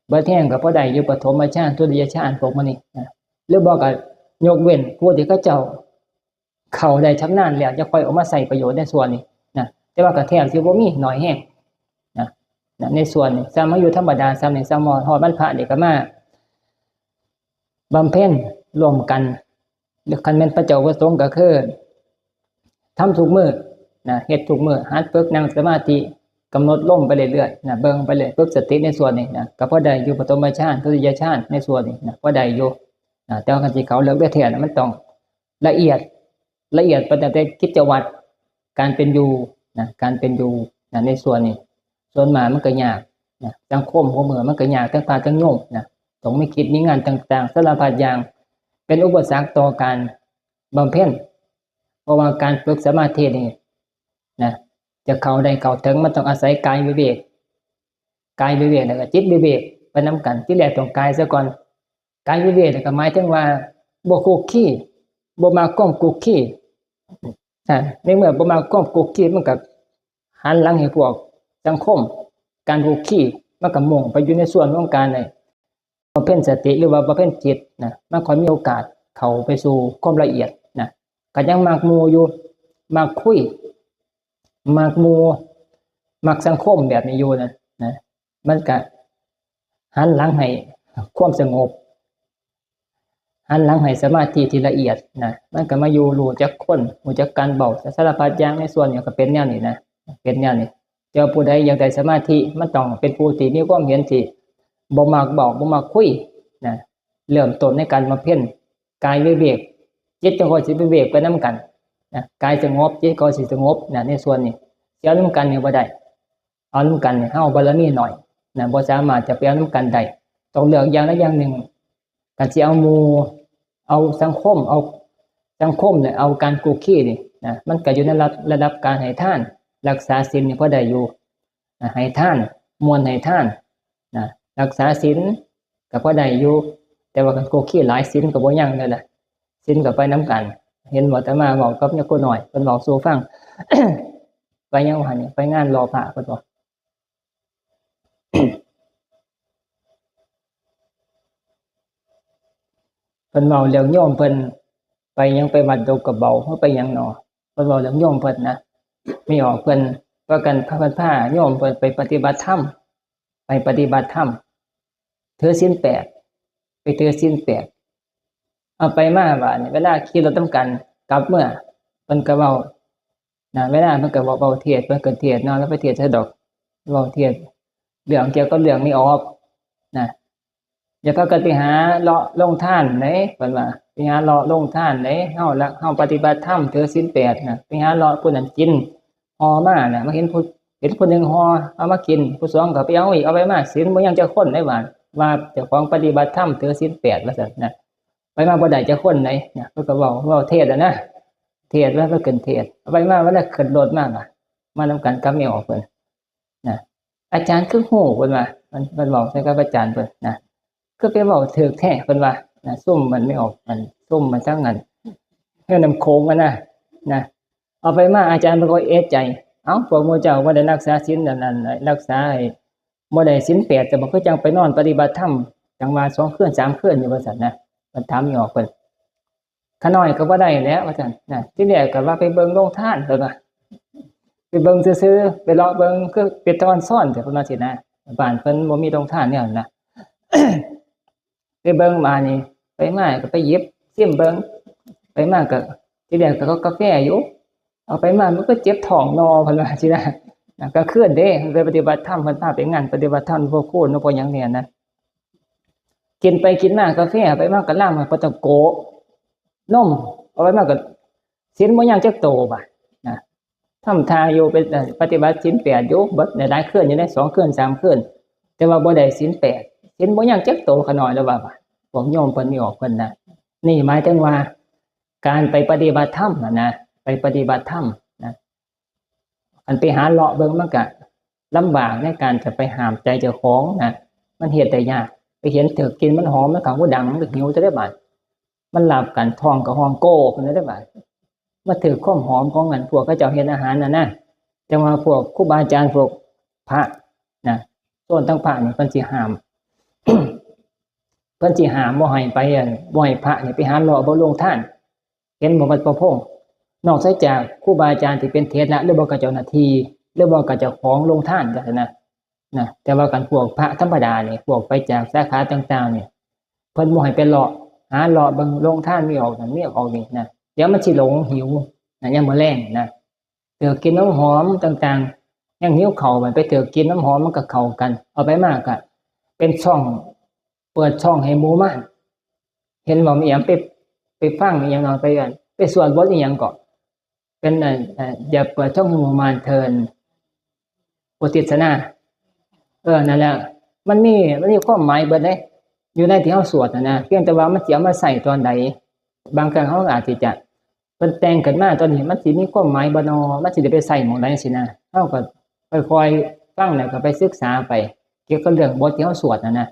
เบิดแฮงก็บ่ได้อยู่ปฐมฌาน ทุติยฌาน พวกหมู่นี้นะ หรือบ่ก็ยกเว้นผู้ที่เขาเจ้าเข้าได้ชำนาญแล้ว จะค่อยเอามาใช้ประโยชน์ในส่วนนี้นะ แต่ว่าก็แทบสิบ่มี น้อยแฮงนะ นะ ในส่วนนี้ ซ้ำมาอยู่ธรรมดา ซ้ำนี่ ซ้ำฮอดวันพระนี่ก็มาบำเพ็ญร่วมกัน หรือคันแม่นพระเจ้าประสงค์ก็คือ ทำทุกมื้อนะ เฮ็ดทุกมื้อ หัดฝึกนั่งสมาธิ กำหนดลมไปเรื่อยๆ นะ เบิ่งไปเรื่อย ฝึกสติในส่วนนี้นะ ก็พอได้อยู่ปฐมฌาน ทุติยฌาน ในส่วนนี้นะ พอได้อยู่นะ แต่ว่าคันสิเข้าเลิกได้แท้นะ มันต้องละเอียด ละเอียดไปตั้งแต่กิจวัตร การเป็นอยู่นะ การเป็นอยู่นะ ในส่วนนี้ ส่วนมากมันก็ยากนะ สังคมของเมืองมันก็ยาก ทั้งพระทั้งโยมนะ ต้องมีกิจมีงานต่างๆ สารพัดอย่าง เป็นอุปสรรคต่อการบำเพ็ญ เพราะว่าการฝึกสมาธินี่นะ จะเข้าได้เข้าถึง มันต้องอาศัยกายวิเวก กายวิเวกแล้วก็จิตวิเวกไปนำกัน ที่แรกต้องกายซะก่อน กายวิเวกนี่ก็หมายถึงว่าบ่คุกคี บ่มักความคุกคี อ่า ในเมื่อบ่มักความคุกคี มันก็หันหลังให้พวกสังคม การคุกคี มันก็มุ่งไปอยู่ในส่วนของการนี่บำเพ็ญสติ หรือว่าบำเพ็ญจิตนะ มันค่อยมีโอกาสเข้าไปสู่ความละเอียดนะ ก็ยังมักหมู่อยู่ มักคุย มักหมู่ มักสังคมแบบนี้อยู่นะ นะ มันก็หันหลังให้ความสงบ หันหลังให้สมาธิที่ละเอียดนะ มันก็มาอยู่รู้จักคน รู้จักการเว้า สารพัดอย่างในส่วนนี้ก็เป็นแนวนี้นะ เป็นแนวนี้ แต่ว่าผู้ใดอยากได้สมาธิ มันต้องเป็นผู้ที่มีความเห็นที่บ่มักเว้า บ่มักคุยนะ เริ่มต้นในการบำเพ็ญกายวิเวก จิตจั่งค่อยสิวิเวกไปนำกันนะ กายสงบ จิตก็สิสงบนะ ในส่วนนี้ สิเอานำกันนี่บ่ได้ เอานำกันนี่เฮาบารมีน้อยนะ บ่สามารถจะไปเอานำกันได้ ต้องเลือกอย่างใดอย่างหนึ่ง คันสิเอาหมู่ เอาสังคม เอาสังคมเนี่ย เอาการคุกคีนี่นะ มันก็อยู่ในระดับ ระดับการให้ทาน รักษาศีลนี่พอได้อยู่นะ ให้ทาน ม่วนให้ทานนะ รักษาศีลก็พอได้อยู่ แต่ว่าคันคุกคีหลาย ศีลก็บ่ยังเลยล่ะ ศีลก็ไปนำกัน เห็นบ่ อาตมาเว้ากับยาโคน้อย เพิ่นเว้าสู่ฟัง ไปหยังวะนี่ ไปงานหล่อพระเพิ่นบ่ เพิ่นเว้าเรื่องโยมเพิ่นไปหยัง ไปวัดดงกระเบา เฮาไปหยังหนอ เพิ่นเว้าเรื่องโยมเพิ่นนะ ไม่ออก เพิ่นว่ากัน พา เพิ่นพาโยมเพิ่นไปปฏิบัติธรรม ไปปฏิบัติธรรม ถือศีลแปด ไปถือศีลแปด เอาไปมาบาดนี้ เวลาขี่รถนำกันกลับเมือ เพิ่นก็เว้านะ เวลาเพิ่นก็เว้า เว้าเทศน์ เพิ่นก็เทศน์เนาะ แล้วไปเทศน์ซะดอก เว้าเทศน์เรื่องเกี่ยวกับเรื่องไม่ออกนะ อย่าพากันไปหาเลาะโรงทานเด้ เพิ่นว่า ไปหาเลาะโรงทานเด้ เฮาละ เฮาปฏิบัติธรรมถือศีลแปดนะ ไปหาเลาะผู้นั้นกิน ห่อมาน่ะ มาเห็นผู้ เห็นผู้หนึ่งห่อ เอามากิน ผู้สองก็ไปเอาอีก เอาไปมา ศีลบ่ยังจักคนได้บาด ว่าเจ้าของปฏิบัติธรรมถือศีลแปดว่าซั่นนะ ไปมาบ่ได้จักคนไดนะ เพิ่นก็เว้า เว้าเทศน์อะนะ เทศน์ แล้วก็ขึ้นเทศน์ เอาไปมา เวลาขึ้นรถมาน่ะ มานำกันกับไม่ออกเพิ่นนะ อาจารย์คือฮู้ เพิ่นว่า มัน มันเว้าใส่กับอาจารย์เพิ่นนะ คือไปเว้าถืกแท้ เพิ่นว่านะ ซุมมันไม่ออก มัน ซุมมันทั้งนั้น เฮือนน้ำโขงอะนะ นะ เอาไปมา อาจารย์เพิ่นก็เอะใจ เอ้า พวกหมู่เจ้าบ่ได้รักษาศีลอันนั้น รักษาให้ บ่ได้ศีลแปด แต่บ่คือจังไปนอนปฏิบัติธรรม จังว่าสองคืนสามคืนอยู่ว่าซั่นนะ เพิ่นถามไม่ออกเพิ่น ขาน้อยก็บ่ได้แล้วว่าซั่นนะ ทีแรกก็ว่าไปเบิ่งโรงทาน เพิ่นว่า ไปเบิ่งซื่อๆ ไปเลาะเบิ่ง คือไปตอนซ่อน แต่เพิ่นว่าสินะ บ้านเพิ่นบ่มีโรงทานแนวนั้นนะ ไปเบิ่งมานี่ ไปมาก็ไปหยิบซิมเบิ่ง ไปมาก็ ทีแรกก็กาแฟอยู่ เอาไปมามันก็เจ็บท้องหนอ เพิ่นว่าสินะ นะ กลางคืนเด้ เพิ่นไปปฏิบัติธรรม เพิ่นพาไปงานปฏิบัติธรรม พวกโคนเนาะ พวกหยังเนี่ยนะ กินไปกินมากาแฟ ไปมาก็ลามมาปาตะโกะ นม เอาไปมาก็ศีลบ่ยังจักโตบาดนะ ทำทาอยู่เป็น เอ่อ ปฏิบัติศีลแปดอยู่ เบิดหลายๆคืนอยู่เด้ สองคืนสามคืน แต่ว่าบ่ได้ศีลแปด ศีลบ่ยังจักโต ขาน้อยแล้วว่า พวกโยมเพิ่นไม่ออกเพิ่นนะ นี่หมายถึงว่า การไปปฏิบัติธรรมน่ะนะ ไปปฏิบัติธรรมนะ อันไปหาเลาะเบิ่งมันก็ลำบากในการจะไปห้ามใจเจ้าของนะ มันเฮ็ดได้ยาก ไปเห็นถืกกลิ่นมันหอม มันก็หูดัง มันก็หิวจะได้บาด มันหลับกัน ท้องก็ฮ้องโก้ขึ้นได้บาด มาถืกความหอมของอันพวกเขาเจ้าเฮ็ดอาหารน่ะนะ จังว่าพวกครูบาอาจารย์ พวกพระนะ ส่วนทั้งพระนี่เพิ่นสิห้าม เพิ่นสิห้ามบ่ให้ไป อัน บ่ให้พระนี่ไปหาเลาะเบิ่งโรงทาน เห็นบ่ วัดพระพงษ์ นอกเสียจากครูบาอาจารย์ที่เป็นเถระ หรือบ่ก็เจ้าหน้าที่ หรือบ่ก็เจ้าของโรงทานจังซี้นะ นะ แต่ว่าคันพวกพระธรรมดานี่ พวกไปจากสาขาต่างๆนี่ เพิ่นบ่ให้ไปเลาะ หาเลาะเบิ่งโรงทานมีออกนั่นมีออกนี่นะ เดี๋ยวมันสิหลงหิวนะ ยามมื้อแลงนะ ถืกกลิ่นน้ำหอมต่างๆ ยังหิวข้าว มันไปถืกกลิ่นน้ำหอมมันก็เข้ากัน เอาไปมาก็เป็นช่อง เปิดช่องให้หมู่มาร เห็นบ่ มีหยังไป ไปฟังอีหยังเนาะ ไปอัน ไปสวดบทอีหยังก็ เป็นอัน เอ่อ อย่าเปิดช่องให้หมู่มารเถิด บทเทศนา เออ นั่นแหละ มันมี มันมีความหมายเบิดเด้ อยู่ในที่เฮาสวดน่ะนะ เพียงแต่ว่ามันสิเอามาใช้ตอนใด บางครั้งเฮาอาจสิจะ เพิ่นแต่งขึ้นมาตอนนี้มันสิมีความหมายบ่นอ มันสิได้ไปใช้หม่องใดจังซี้นะ เฮาก็ค่อยๆฟังแล้วก็ไปศึกษาไป เกี่ยวกับเรื่องบทที่เฮาสวดน่ะนะ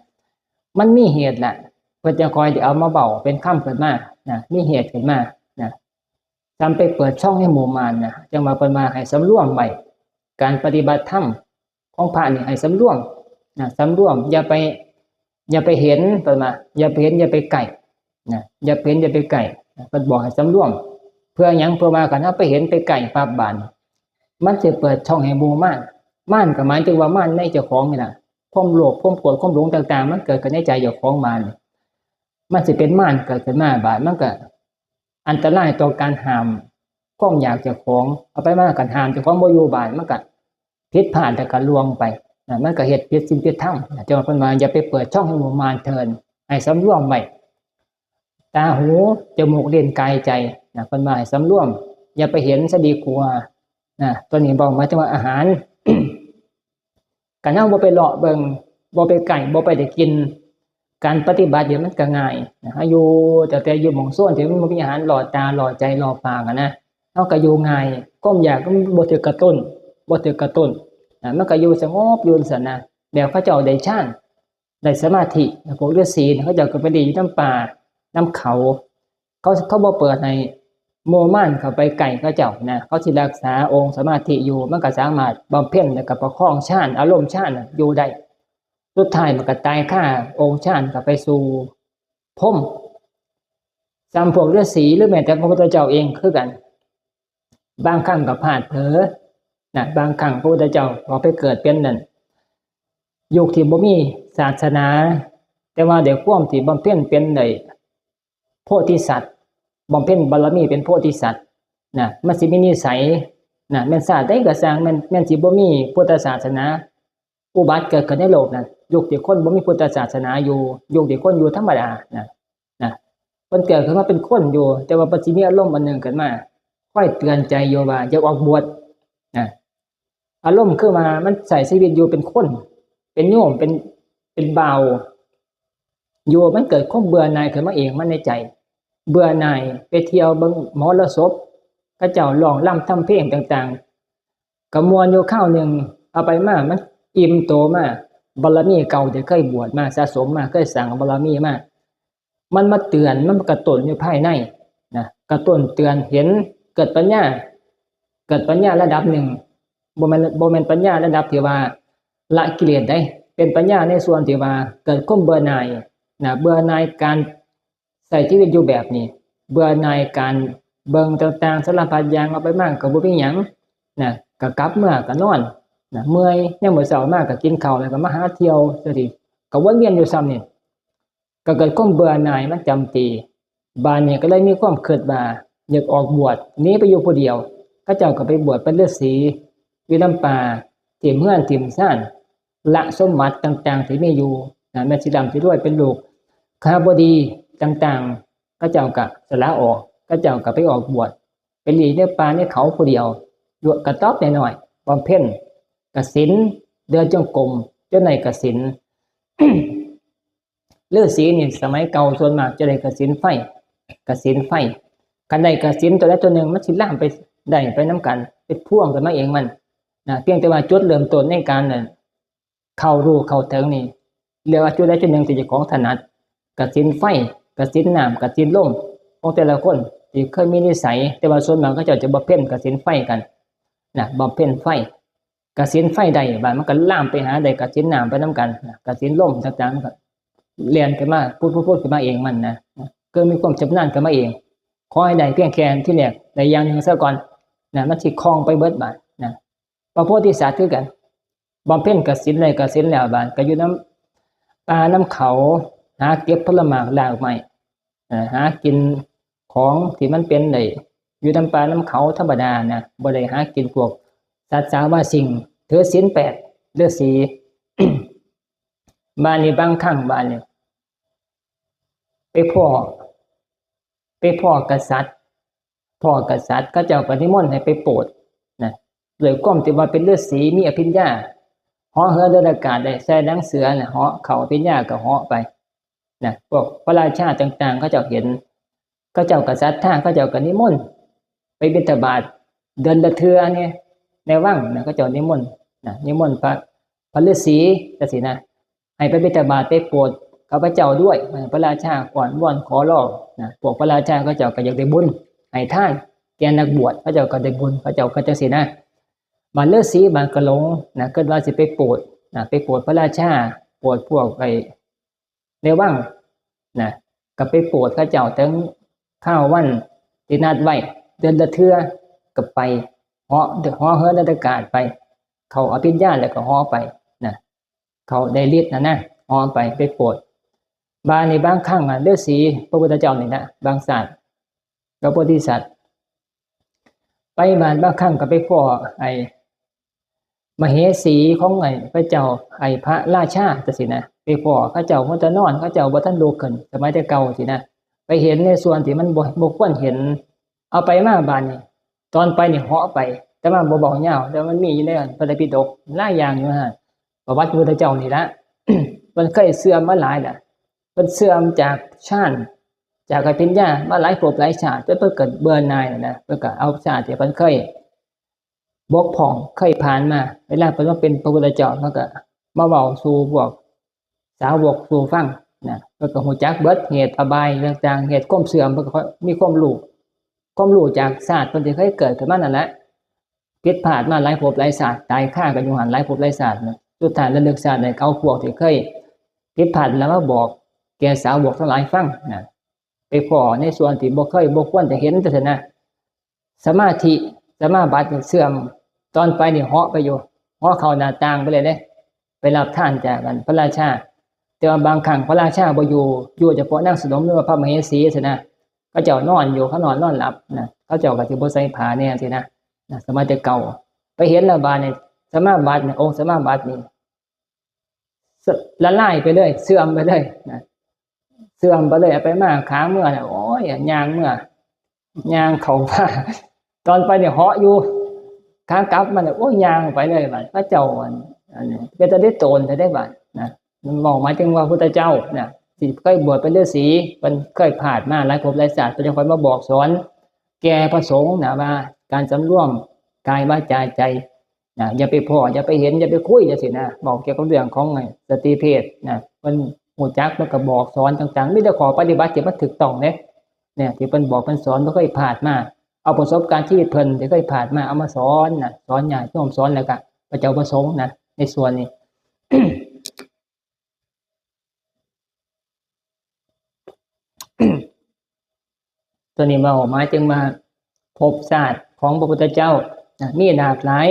มันมีเหตุแหละ เพิ่นจะค่อยได้เอามาเว้าเป็นคำขึ้นมานะ มีเหตุขึ้นมานะ ซ้ำไปเปิดช่องให้หมู่มารนะ จังว่าเพิ่นว่าให้สำรวมไว้ การปฏิบัติธรรมของพระนี่ให้สำรวมนะ สำรวม อย่าไป อย่าไปเห็น เพิ่นว่า อย่าไปเห็น อย่าไปใกล้นะ อย่าไปเห็น อย่าไปใกล้นะ เพิ่นบอกให้สำรวม เพื่อหยัง เพื่อว่าคันเฮาไปเห็นไปใกล้ปั๊บบาดนี้ มันสิเปิดช่องให้หมู่มาร มารก็หมายถึงว่ามารในเจ้าของนี่ล่ะ ความโลภ ความโกรธ ความหลงต่างๆ มันเกิดขึ้นในใจเจ้าของบาดนี้ มันสิเป็นมารเกิดขึ้นมาบาด มันก็อันตรายต่อการห้ามความอยากเจ้าของ เอาไปมาคันห้ามเจ้าของบ่อยู่บาด มันก็ผิดพลาดแล้วก็ล่วงไปนะ มันก็เฮ็ดผิดศีลผิดธรรมนะ จังว่าเพิ่นว่าอย่าไปเปิดช่องให้หมู่มารเถิด ให้สำรวมไว้ ตา หู จมูก ลิ้น กาย ใจนะ เพิ่นว่าให้สำรวม อย่าไปเห็นซะดีกว่า นะ ตัวนี้บอกหมายถึงว่าอาหาร การเฮาบ่ไปเลาะเบิ่ง บ่ไปใกล้ บ่ไปได้กิน การปฏิบัติเนี่ยมันก็ง่ายนะ เฮาอยู่ตั้งแต่อยู่หม่องโซนที่มันบ่มีอาหารล่อตา ล่อใจ ล่อปากอะนะ เฮาก็อยู่ง่าย ความอยากมันบ่ถูกกระตุ้น บ่ถูกกระตุ้นนะ มันก็อยู่สงบอยู่ซั่นนะ แบบเขาเจ้าได้ฌาน ได้สมาธินะ พวกฤาษีเนี่ยเขาเจ้าก็ไปหลีอยู่นำป่า นำเขา เขา เขาบ่เปิดให้หมู่มารเข้าไปใกล้เขาเจ้านะ เขาสิรักษาองค์สมาธิอยู่ มันก็สามารถบำเพ็ญแล้วก็ประคองฌาน อารมณ์ฌานน่ะอยู่ได้ สุดท้ายมันก็ตายคาองค์ฌาน ก็ไปสู่พรหม ส่ำพวกฤาษี หรือแม้แต่พระพุทธเจ้าเองคือกัน บางครั้งก็พลาดเผลอนะ บางครั้งพระพุทธเจ้าก็ไปเกิดเป็นนั่น ยุคที่บ่มีศาสนา แต่ว่าด้วยความที่บำเพ็ญเป็นได้โพธิสัตว์ บำเพ็ญบารมีเป็นโพธิสัตว์นะ มันสิมีนิสัยนะ แม่นชาติใดก็ซ่าง แม่น แม่นสิบ่มีพุทธศาสนาอุบัติเกิดขึ้นในโลกนั้น ยุคที่คนบ่มีพุทธศาสนาอยู่ ยุคที่คนอยู่ธรรมดานะ นะ เพิ่นเกิดขึ้นมาเป็นคนอยู่ แต่ว่าเพิ่นสิมีอารมณ์อันหนึ่งขึ้นมา คอยเตือนใจอยู่ว่าอย่าออกบวชนะ อารมณ์คือว่ามันใช้ชีวิตอยู่เป็นคน เป็นโยม เป็น เป็นบ่าว อยู่มันเกิดความเบื่อหน่ายขึ้นมาเอง มันในใจ เบื่อหน่าย ไปเที่ยวเบิ่งมหรสพ เขาเจ้าร้องรำทำเพลงต่างๆ ก็ม่วนอยู่คราวหนึ่ง เอาไปมามันอิ่มโตมา บารมีเก่าที่เคยบวชมา สะสมมา เคยสร้างบารมีมา มันมาเตือน มันกระตุ้นอยู่ภายในนะ กระตุ้นเตือน เห็น เกิดปัญญา เกิดปัญญาระดับหนึ่ง บ่แม่น บ่แม่นปัญญาระดับที่ว่าละกิเลสได้ เป็นปัญญาในส่วนที่ว่าเกิดความเบื่อหน่ายนะ เบื่อหน่ายการใช้ชีวิตอยู่แบบนี้ เบื่อหน่ายการเบิ่งต่างๆ สารพัดอย่าง เอาไปมาก็บ่มีหยังนะ ก็กลับเมือก็นอนนะ เมื่อย ยามมื้อเช้ามาก็กินข้าว แล้วก็มาหาเที่ยวจั่งซี้ ก็วนเวียนอยู่ส่ำนี่ ก็เกิดความเบื่อหน่ายมาจ้ำจี้ บาดนี้ก็เลยมีความคิดว่าอยากออกบวช หนีไปอยู่ผู้เดียว เขาเจ้าก็ไปบวชเป็นฤาษีอยู่นำป่า ถิ่มเฮือนถิ่มซาน ละสมบัติต่างๆที่มีอยู่นะ แม่นสิร่ำสิรวยเป็นลูกคหบดีต่างๆ เขาเจ้าก็สละออก เขาเจ้าก็ไปออกบวช ไปหลีกในป่าในเขาผู้เดียว อยู่กระต๊อบน้อยๆ บำเพ็ญกสิณ เดินจงกรมจนได้กสิณ ฤาษีนี่สมัยเก่าส่วนมากจะได้กสิณไฟ กสิณไฟ คันได้กสิณตัวใดตัวหนึ่ง มันสิลามไปได้ไปนำกัน เป็นพวงขึ้นมาเองมันนะ เพียงแต่ว่าจุดเริ่มต้นในการนั่น เข้ารู้เข้าถึงนี่ เรียกว่าจุดใดจุดหนึ่งที่เจ้าของถนัด กสิณไฟ กสิณน้ำ กสิณลม ของแต่ละคนที่เคยมีนิสัย แต่ว่าส่วนมากเขาเจ้าจะบำเพ็ญกสิณไฟกันนะ บำเพ็ญไฟ กสิณไฟได้ บาดมันก็ลามไปหาได้กสิณน้ำไปนำกันนะ กสิณลมต่างๆ มันก็แล่นขึ้นมา พุดๆๆ ขึ้นมาเองมันนะ คือมีความชำนาญขึ้นมาเอง ขอให้ได้เพียงแค่ที่แรก ได้อย่างหนึ่งซะก่อนนะ มันสิคล่องไปเบิดบาดนะ พระโพธิสัตว์คือกัน บำเพ็ญกสิณได้กสิณแล้วบาดก็อยู่นำป่านำเขา หาเก็บผลหมากรากไม้ เอ่อ หากินของที่มันเป็นได้ อยู่นำป่านำเขาธรรมดานะ บ่ได้หากินพวกสัตว์สาว่าสิ่ง ถือศีลแปด ฤาษี บาดนี้บางครั้งบาดนี้ ไปพ้อ ไปพ้อกษัตริย์ พ้อกษัตริย์ เขาเจ้าก็นิมนต์ให้ไปโปรดนะ ด้วยความที่ว่าเป็นฤาษีมีอภิญญา เหาะเหินเดินอากาศได้ ใส่หนังเสือน่ะ เหาะ เข้าอภิญญาก็เหาะไปนะ พวกพระราชาต่างๆ เขาเจ้าเห็น เขาเจ้าก็ศรัทธา เขาเจ้าก็นิมนต์ไปบิณฑบาตเดือนละเทื่อเนี่ย ในวังนะ เขาเจ้านิมนต์นะ นิมนต์พระ พระฤาษีจั่งซี้นะ ให้ไปบิณฑบาตไปโปรดข้าพเจ้าด้วย พระราชาอ้อนวอนขอร้องนะ พวกพระราชาเขาเจ้าก็อยากได้บุญ ให้ทานแก่นักบวช เขาเจ้าก็ได้บุญ เขาเจ้าก็จั่งซี้นะ บาดฤาษีบาดก็หลงนะ คิดว่าสิไปโปรดนะ ไปโปรดพระราชา โปรดพวกไอ้ในวังนะ ก็ไปโปรดเขาเจ้าถึงคราววันที่นัดไว้ เดือนละเทื่อก็ไป เหาะ เหาะเหินเดินอากาศไป เข้าอภิญญาแล้วก็เหาะไปนะ เขาได้ฤทธิ์นะนะ เหาะไป ไปโปรด บาดนี้บางครั้งอะ ฤาษี พระพุทธเจ้านี่นะ บางชาติ พระโพธิสัตว์ ไปบาดบางครั้งก็ไปพ้อไอ้มเหสีของไอ้พระเจ้า ไอ้พระราชาจั่งซี้นะ ไปพ้อเขาเจ้าหัวแต่นอน เขาเจ้าบ่ทันลุกขึ้น สมัยแต่เก่าซี้นะ ไปเห็นในส่วนที่มันบ่ บ่ควรเห็น เอาไปมาบาดนี้ ตอนไปนี่เหาะไป แต่ว่าบ่เว้ายาว แต่มันมีอยู่ในพระไตรปิฎกหลายอย่างอยู่หั่น ประวัติพระพุทธเจ้านี่ละ เพิ่นเคยเสื่อมมาหลายละ เพิ่นเสื่อมจากฌาน จากอภิญญามาหลายภพหลายชาติ จนเพิ่นเกิดเบื่อหน่ายแล้วนะ เพิ่นก็เอาชาติที่เพิ่นเคยบกพร่อง เคยผ่านมา เวลาเพิ่นมาเป็นพระพุทธเจ้า เพิ่นก็มาเว้าสู่พวกสาวกสู่ฟังนะ เพิ่นก็ฮู้จักเบิดเหตุอบายต่างๆ เหตุความเสื่อม เพิ่นก็มีความรู้ ความรู้จากชาติเพิ่นที่เคยเกิดขึ้นมานั่นแหละ ผิดพลาดมาหลายภพหลายชาติ ตายคากันอยู่หั่นหลายภพหลายชาตินะ สุดท้ายระลึกชาติได้ เอาพวกที่เคยผิดพลาดแล้วมาบอกแก่สาวกทั้งหลายฟังนะ ไปพ้อในส่วนที่บ่เคยบ่ควรจะเห็นจังซี้นะ สมาธิ สมาบัตินี่เสื่อม ตอนไปนี่เหาะไปอยู่ เหาะเข้าหน้าต่างไปเลยเด้ ไปรับทานจากอันพระราชา แต่ว่าบางครั้งพระราชาบ่อยู่ อยู่เฉพาะนางสนมหรือว่าพระมเหสีจังซี้นะ เขาเจ้านอนอยู่ เขานอน นอนหลับนะ เขาเจ้าก็สิบ่ใส่ผ้าแน่จังซี้นะ นะ สมัยแต่เก่า ไปเห็นแล้วบาดนี่ สมาบัตินี่ องค์สมาบัตินี่ ส- ละลายไปเลย เสื่อมไปเลยนะ เสื่อมไปเลย เอาไปมา ขาเมื่อน่ะ โอ้ย ย่างเมื่อ ย่างเข้าป่า ตอนไปเนี่ยเหาะอยู่ ขากลับมาเนี่ย โอ้ย ย่างไปเลยบาด พระเจ้าอัน อันนี้ เป็นตาได้โตนแต่ได้บาดนะ มันบอกหมายถึงว่าพุทธเจ้านะ ที่เคยบวชเป็นฤาษี มันเคยพลาดมาหลายภพหลายชาติ เพิ่นจะคอยมาบอกสอน แก่พระสงฆ์นะ ว่าการสำรวมกายวาจาใจนะ อย่าไปพ้อ อย่าไปเห็น อย่าไปคุยจังซี้นะ บอกเกี่ยวกับเรื่องของไอ้สตรีเพศนะ เพิ่นฮู้จัก เพิ่นก็บอกสอนต่างๆ มีแต่ข้อปฏิบัติที่มันถูกต้องเด้ เนี่ย ที่เพิ่นบอกเพิ่นสอน บ่เคยพลาดมา เอาประสบการณ์ชีวิตเพิ่นที่เคยพลาดมา เอามาสอนนะ สอนญาติโยม สอนแล้วก็พระเจ้าพระสงฆ์นะ ในส่วนนี้ ตัวนี้เว้าหมายถึงว่าภพชาติของพระพุทธเจ้านะ มีหลากหลาย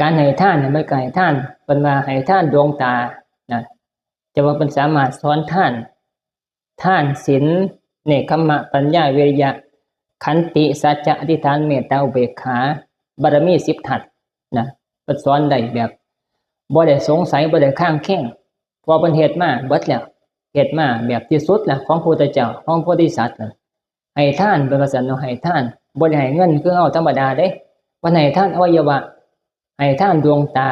การให้ทานเนี่ย มันก็ให้ทาน เพิ่นว่าให้ทานดวงตานะ แต่ว่าเพิ่นสามารถสอนทาน ทาน ศีล เนกขัมมะ ปัญญา วิริยะ ขันติ สัจจะ อธิษฐาน เมตตา อุเบกขา บารมีสิบทัศนะ เพิ่นสอนได้แบบบ่ได้สงสัย บ่ได้คลางแคลง เพราะเพิ่นเฮ็ดมาเบิดแล้ว เฮ็ดมาแบบที่สุดแล้วของพระพุทธเจ้า ของโพธิสัตว์น่ะ ให้ทาน เพิ่นว่าซั่นเนาะ ให้ทาน บ่ได้ให้เงินคือเฮาธรรมดาเด้ เพิ่นให้ทานอวัยวะ ให้ทานดวงตา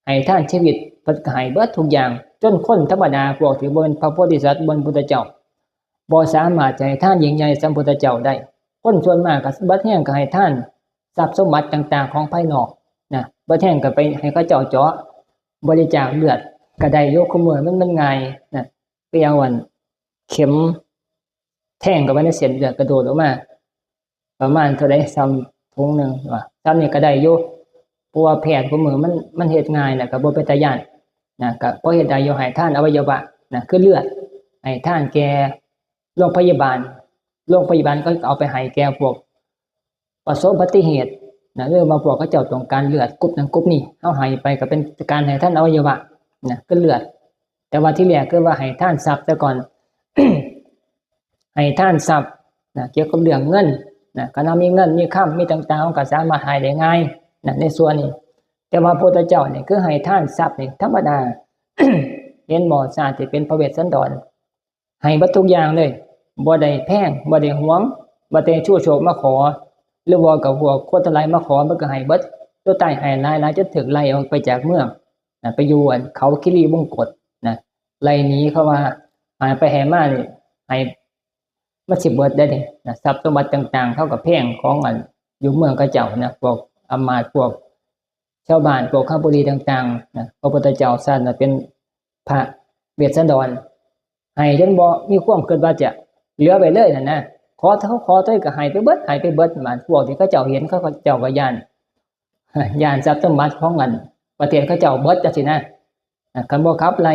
ให้ทานชีวิต เพิ่นก็ให้เบิดทุกอย่าง จนคนธรรมดา พวกที่บ่เป็นพระโพธิสัตว์ บ่เป็นพุทธเจ้า บ่สามารถจะให้ทานยิ่งใหญ่ส่ำพุทธเจ้าได้ คนส่วนมากก็เบิดแฮงก็ให้ทานทรัพย์สมบัติต่างๆ ของภายนอกนะ เบิดแฮงก็ไปให้เขาเจ้าเจาะ บริจาคเลือดก็ได้อยู่ คุมื้อมัน มันง่ายนะ ไปเอาอันเข็มแทงเข้าไปในเส้นเลือด กระโดดออกมา ประมาณเท่าใด ส่ำถุงหนึ่งว่า ส่ำนี้ก็ได้อยู่ เพราะว่าแพทย์คุมื้อมัน มันเฮ็ดง่าย แล้วก็บ่เป็นตาย้านนะ ก็พอเฮ็ดได้อยู่ ให้ทานอวัยวะนะ คือเลือด ให้ทานแก่โรงพยาบาล โรงพยาบาลก็เอาไปให้แก่พวกประสบอุบัติเหตุนะ หรือว่าพวกเขาเจ้าต้องการเลือดกรุ๊ปนั้นกรุ๊ปนี้ เฮาให้ไปก็เป็นการให้ทานอวัยวะนะ คือเลือด แต่ว่าที่แรกคือว่าให้ทานทรัพย์ซะก่อน ให้ทานทรัพย์นะ เกี่ยวกับเรื่องเงินนะ คันเฮามีเงินมีคำมีต่างๆ เฮาก็สามารถให้ได้ง่ายนะ ในส่วนนี้ แต่ว่าพระพุทธเจ้านี่คือให้ทานทรัพย์นี่ธรรมดา เห็นบ่ ชาติที่เป็นพระเวสสันดร ให้เบิดทุกอย่างเลย บ่ได้แพง บ่ได้หวง บ่ได้ชู้โฉบมาขอ หรือว่ากับพวกคนทั้งหลายมาขอ มันก็ให้เบิด สุดท้ายให้หลายๆ จนถูกไล่ออกไปจากเมืองนะ ไปอยู่อันเขาคิริวงศ์กตนะ ไล่หนีเขาว่า ให้ไปให้มานี่ ให้มันสิเบิดได้เด้นะ ทรัพย์สมบัติต่างๆ เขาก็แพงของอันอยู่เมืองเขาเจ้านะ พวกอำมาตย์ พวกชาวบ้าน พวกคหบดีต่างๆ นะ พระพุทธเจ้าซั่นน่ะเป็นพระเวสสันดร ให้จนบ่มีความคิดว่าจะเหลือไว้เลยนั่นนะ ขอเท่า ขอเท่าใดก็ให้ไปเบิด ให้ไปเบิด บาดพวกที่เขาเจ้าเห็น เขาเจ้าก็ย้าน ย้านทรัพย์สมบัติของอันประเทศเขาเจ้าเบิดจังซี้นะ อ่ะ คันบ่ขับไล่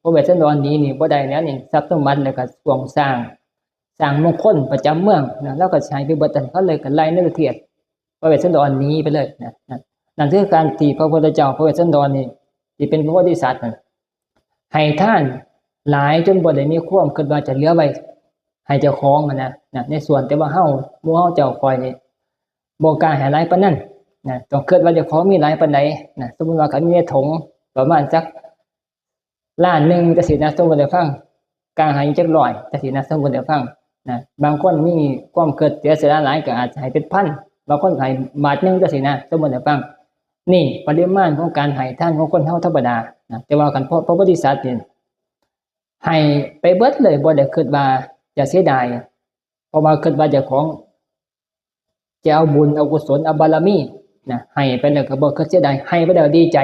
พระเวสสันดรหนีนี่บ่ได้แล้วนี่ ทรัพย์สมบัติแล้วก็ช่วงสร้าง สร้างมงคลประจำเมืองนะ แล้วก็ใช้ไปเบิด แต่เขาเลยก็ไล่ในประเทศ พระเวสสันดรหนีไปเลยนะ นะ นั่นคือการที่พระพุทธเจ้า พระเวสสันดรนี่ ที่เป็นพระโพธิสัตว์นั่น ให้ทานหลายจนบ่ได้มีความคิดว่าจะเหลือไว้ให้เจ้าของหั้นนะ นะ ในส่วน แต่ว่าเฮา หมู่เฮาเจ้าข้อยนี่ บ่กล้าให้หลายปานนั้นนะ ต้องคิดว่าเจ้าของมีหลายปานใดนะ สมมุติว่าคันมีในถุงประมาณจักล้านหนึ่งจังซี้นะ สมมุติให้ฟัง กล้าให้จักร้อยจังซี้นะ สมมุติให้ฟังนะ บางคนมีความคิดเสียสละหลายก็อาจจะให้เป็นพัน ว่าคนให้บาทหนึ่งจังซี้นะ สมมุติให้ฟัง นี่ปริมาณของการให้ทานของคนเฮาธรรมดานะ แต่ว่าคันพระ พระโพธิสัตว์นี่ให้ไปเบิดเลย บ่ได้คิดว่าจะเสียดาย เพราะว่าคิดว่าเจ้าของจะเอาบุญ เอากุศล เอาบารมีนะ ให้ไปแล้วก็บ่คิดเสียดาย ให้ไปแล้วดีใจ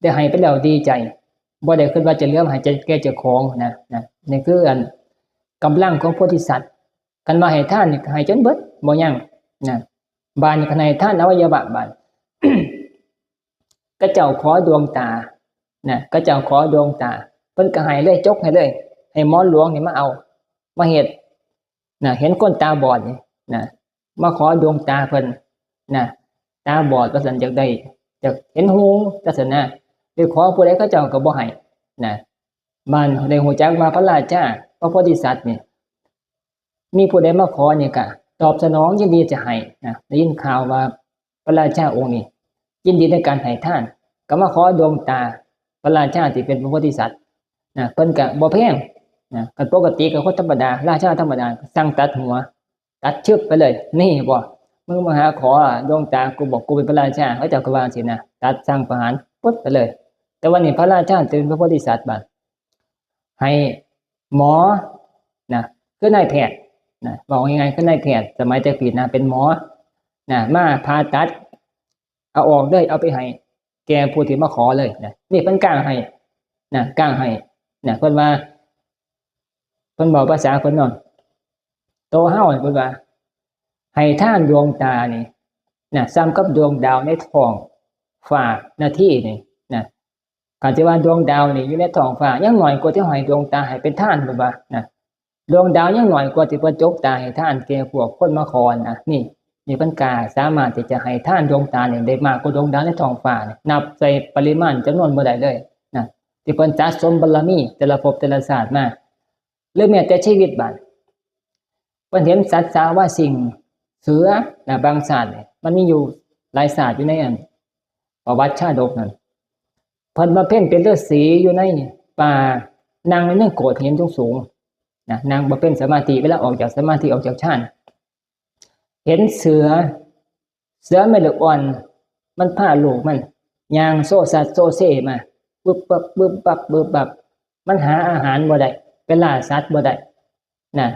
ได้ให้ไปแล้วดีใจ บ่ได้คิดว่าจะเหลือให้แก่เจ้าของนะ นะ นี่คืออันกำลังของโพธิสัตว์ คันว่าให้ทานนี่ก็ให้จนเบิด บ่ยั้งนะ บาดนี้คันให้ทานอวัยวะบาด เขาเจ้าขอดวงตานะ เขาเจ้าขอดวงตา เพิ่นก็ให้เลย จกให้เลย ให้หมอหลวงนี่มาเอา มาเฮ็ดนะ เห็นคนตาบอดนี่นะ มาขอดวงตาเพิ่นนะ ตาบอดว่าซั่น อยากได้ อยากเห็นฮูงว่าซั่นนะ ไปขอผู้ใดเขาเจ้าก็บ่ให้นะ บาดได้ฮู้จักว่าพระราชา พระโพธิสัตว์นี่ มีผู้ใดมาขอนี่ก็ตอบสนองยินดีจะให้นะ ได้ยินข่าวว่าพระราชาองค์นี้ยินดีในการให้ทาน ก็มาขอดวงตาพระราชาที่เป็นพระโพธิสัตว์นะ เพิ่นก็บ่แพงนะ คันปกติก็คนธรรมดา ราชาธรรมดา สั่งตัดหัว ตัดชึบไปเลย นี่บ่ มึงมาหาขอดวงตากู บอกกูเป็นพระราชา เขาเจ้าก็ว่าจังซี้นะ ตัดสั่งประหารปุ๊บไปเลย แต่ว่านี่พระราชาเป็นพระโพธิสัตว์บาด ให้หมอนะ คือนายแพทย์นะ บอกง่ายๆ คือนายแพทย์สมัยแต่กี้นะ เป็นหมอนะ มาผ่าตัด เอาออกเลย เอาไปให้แก่ผู้ที่มาขอเลยนะ นี่เพิ่นกางให้นะ กางให้นะ เพิ่นว่า เพิ่นบอกภาษาเพิ่นเนาะ โตเฮานี่เพิ่นว่า ให้ทานดวงตานี่นะ ส่ำกับดวงดาวในท้องฟ้านาทีนี่นะ คันสิว่าดวงดาวนี่อยู่ในท้องฟ้า ยังน้อยกว่าที่ให้ดวงตาให้เป็นทาน เพิ่นว่านะ ดวงดาวยังน้อยกว่าที่เพิ่นจกตาให้ทานแก่พวกคนมาขอนะ นี่ นี่เพิ่นกล้าสามารถที่จะให้ทานดวงตานี่ได้มากกว่าดวงดาวในท้องฟ้านี่ นับใส่ปริมาณจำนวนบ่ได้เลยนะ ที่เพิ่นสะสมบารมีแต่ละภพแต่ละชาติมา หรือแม้แต่ชีวิตบาด เพิ่นเห็นสัตว์สาว่าสิ่ง เสือนะ บางชาตินี่ มันมีอยู่หลายชาติอยู่ในอันประวัติชาดกนั่น เพิ่นบำเพ็ญเป็นฤาษีอยู่ในป่า นั่งในเนินโขดหินสูงๆนะ นั่งบำเพ็ญสมาธิ เวลาออกจากสมาธิ ออกจากฌาน เห็นเสือ เสือแม่ลูกอ่อน มันพาลูกมันย่างโซซัดโซเซมา ปึ๊บปั๊บปึ๊บปั๊บปึ๊บปั๊บ มันหาอาหารบ่ได้ ไปล่าสัตว์บ่ได้นะ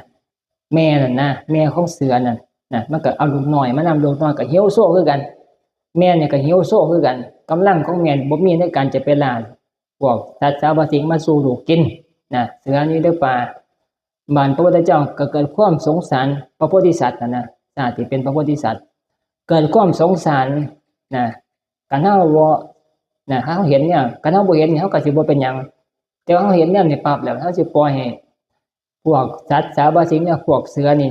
แม่นั่นนะ แม่ของเสือนั่นนะ มันก็เอาลูกน้อยมานำ ลูกน้อยก็หิวโซคือกัน แม่นี่ก็หิวโซคือกัน กำลังของแม่บ่มีในการจะไปล่าพวกสัตว์สาว่าสิ่งมาสู่ลูกกินนะ เสือนี่เด้อป่า บาดพระพุทธเจ้าก็เกิดความสงสารพระโพธิสัตว์นะนะ ชาติที่เป็นพระโพธิสัตว์ เกิดความสงสารนะ คันเฮาบ่นะ เฮาเห็นเนี่ย คันเฮาบ่เห็นเนี่ย เฮาก็สิบ่เป็นหยัง แต่ว่าเฮาเห็นเนี่ยนี่ปั๊บแล้ว เฮาสิปล่อยให้พวกสัตว์สาว่าสิ่งเนี่ย พวกเสือนี่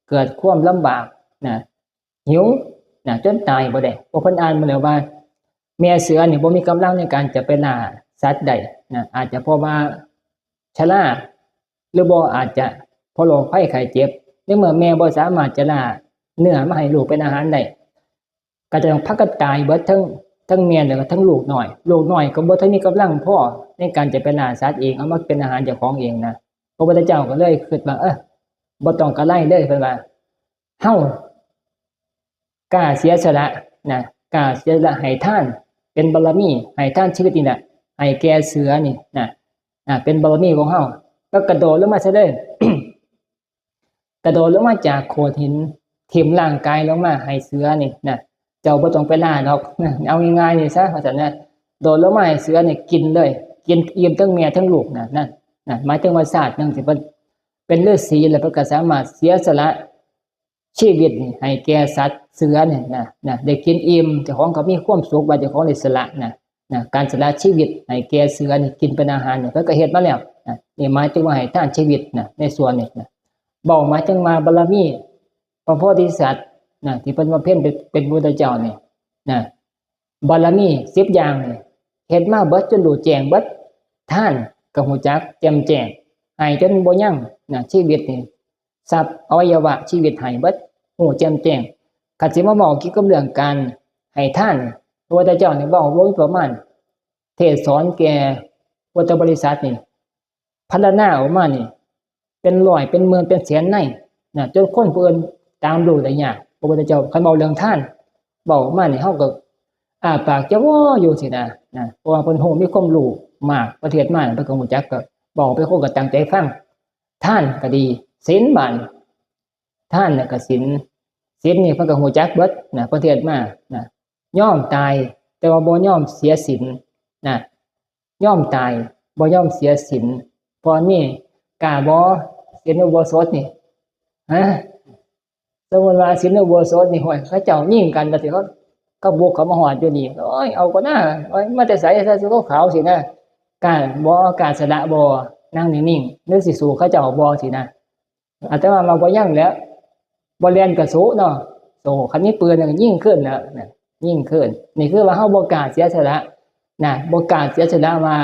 เกิดความลำบากนะ หิวนะ จนตายบ่ได้ เพราะเพิ่นอ่านมาแล้วว่า แม่เสือนี่บ่มีกำลังในการจะไปล่าสัตว์ได้นะ อาจจะเพราะว่าชรา หรือบ่อาจจะเพราะโรคภัยไข้เจ็บ ในเมื่อแม่บ่สามารถจะล่าเนื้อมาให้ลูกเป็นอาหารได้ ก็จะต้องพากันตายเบิดทั้ง ทั้งแม่แล้วก็ทั้งลูกน้อย ลูกน้อยก็บ่ทันมีกำลังพอในการจะไปล่าสัตว์เอง เอามาเป็นอาหารเจ้าของเองนะ พระพุทธเจ้าก็เลยคิดว่า เออ บ่ต้องกะไรเลย เพิ่นว่า เฮากล้าเสียสละนะ กล้าเสียสละให้ทาน เป็นบารมี ให้ทานชีวิตนี่แหละ ให้แก่เสือนี่นะ อ่า เป็นบารมีของเฮา ก็กระโดดลงมาซะเลย กระโดดลงมาจากโขดหิน ถิ่มร่างกายลงมาให้เสือนี่นะ เจ้าบ่ต้องไปล่าดอกนะ เอาง่ายๆนี่ซะ ว่าซั่นนะ โดดลงมาให้เสือนี่กินเลย กินอิ่มทั้งแม่ทั้งลูกนะ นั่นนะ หมายถึงว่าชาติหนึ่งที่เพิ่นเป็นฤาษีแล้ว เพิ่นก็สามารถเสียสละชีวิตนี่ให้แก่สัตว์เสือนี่นะ นะ ได้กินอิ่ม เจ้าของก็มีความสุขว่าเจ้าของได้สละนะ นะ การสละชีวิตให้แก่เสือนี่กินเป็นอาหารนี่ เพิ่นก็เฮ็ดมาแล้วนะ นี่หมายถึงว่าให้ทานชีวิตนะ ในส่วนนี้นะ เว้าหมายถึงว่าบารมีพระโพธิสัตว์นะ ที่เพิ่นบำเพ็ญเป็น เป็นพระพุทธเจ้านี่นะ บารมีสิบอย่างนี่ เฮ็ดมาเบิดจนรู้แจ้งเบิด ทานก็ฮู้จักแจ่มแจ้ง ให้จนบ่ยั้งนะ ชีวิตนี่ ทรัพย์อวัยวะชีวิตให้เบิด ฮู้แจ่มแจ้ง คันสิมาเว้าเกี่ยวกับเรื่องการให้ทาน พระพุทธเจ้านี่เว้าบ่มีประมาณ เทศน์สอนแก่พุทธบริษัทนี่ พรรณนาออกมานี่ เป็นร้อย เป็นหมื่น เป็นแสนในนะ จนคนผู้อื่นตามรู้ได้ยาก ระพุทธเจ้าคันเว้าเรื่องทาน เว้ามานี่เฮาก็อ้าปากจะว้ออยู่สินะ นะ เพราะว่าเพิ่นฮู้มีความรู้มาก ประเทศมาเพิ่นก็ฮู้จัก ก็เว้าไปคนก็ตั้งใจฟัง ทานก็ดี ศีลบาด ทานแล้วก็ศีล ศีลนี่เพิ่นก็ฮู้จักเบิดนะ ประเทศมานะ ยอมตาย แต่ว่าบ่ยอมเสียศีลนะ ยอมตาย บ่ยอมเสียศีล เพราะนี่กล้าบ่ ศีลอุโบสถนี่ ฮะ สมมุติว่าศีลอุโบสถนี่ ห้วย เขาเจ้ายิงกันว่าสิ เขา เขาบุกเข้ามาฮอดอยู่นี่ โอ้ย เอาก็น่า โอ้ย มาแต่ไส ใส่ชุดขาวสินะ กล้าบ่ กล้าสละบ่ นั่งนิ่งๆ หรือสิสู้เขาเจ้าบ่สินะ อาตมาว่าบ่ยังแล้ว บ่แล่นก็สู้เนาะ สู้ คันมีปืนน่ะก็ยิงคืนแล้วนะ ยิงคืน นี่คือว่าเฮาบ่กล้าเสียสละนะ บ่กล้าเสียสละว่า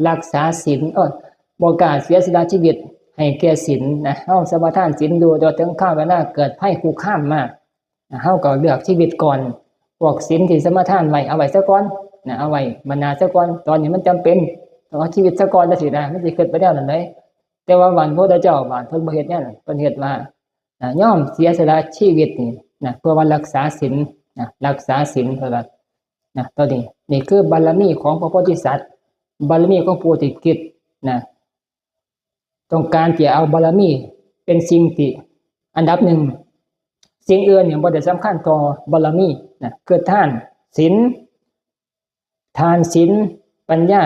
รักษาศีล เอ้อ บ่กล้าเสียสละชีวิตให้แก่ศีลนะ เฮาสมาทานศีลอยู่ แต่ว่าถึงคราวเวลาเกิดภัยคุกคามมา นะ เฮาก็เลือกชีวิตก่อน พวกศีลที่สมาทานไว้ เอาไว้ซะก่อนนะ เอาไว้บรรณาซะก่อน ตอนนี้มันจำเป็น ต้องเอาชีวิตซะก่อนจังซี้นะ มันสิคิดไปแนวนั้นเลย แต่ว่าบาดพระพุทธเจ้าบาดเพิ่นบ่เฮ็ดแนวนั้น เพิ่นเฮ็ดว่า นะ ยอมเสียสละชีวิตนี่นะ เพื่อว่ารักษาศีลนะ รักษาศีลเพิ่นว่านะ ตัวนี้ นี่คือบารมีของพระโพธิสัตว์ บารมีของผู้ที่คิดนะ ต้องการจะเอาบารมีเป็นสิ่งที่อันดับหนึ่ง สิ่งอื่นเนี่ยบ่ได้สำคัญเท่าบารมีนะ คือทานศีล ทานศีล ปัญญา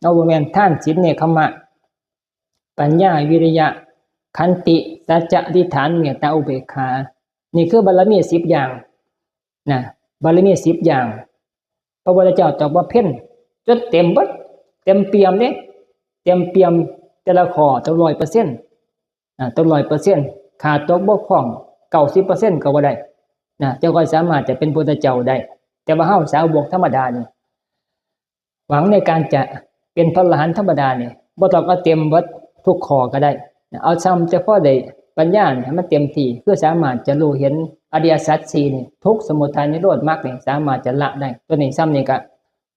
เอาบ่แม่น ทานศีล เนกขัมมะ ปัญญา วิริยะ ขันติ สัจจะ อธิษฐาน เมตตา อุเบกขา นี่คือบารมีสิบอย่างนะ บารมีสิบอย่าง พระพุทธเจ้าต้องบำเพ็ญจนเต็มเบิด เต็มเปี่ยมเด้ เต็มเปี่ยมแต่ละข้อต้องร้อยเปอร์เซ็นต์ อ่า ต้องร้อยเปอร์เซ็นต์ ขาดตกบกพร่องเก้าสิบเปอร์เซ็นต์ก็บ่ได้นะ จั่งค่อยสามารถจะเป็นพุทธเจ้าได้ แต่ว่าเฮาสาวกธรรมดานี่ หวังในการจะเป็นพระอรหันต์ธรรมดานี่ บ่ต้องเอาเต็มเบิดทุกข้อก็ได้นะ เอาซ่ำแต่พอได้ปัญญานี่ให้มันเต็มที่ คือสามารถจะรู้เห็นอริยสัจสี่นี่ ทุกข์ สมุทัย นิโรธ มรรคนี่ สามารถจะละได้ ตัวนี้ซ่ำนี่ก็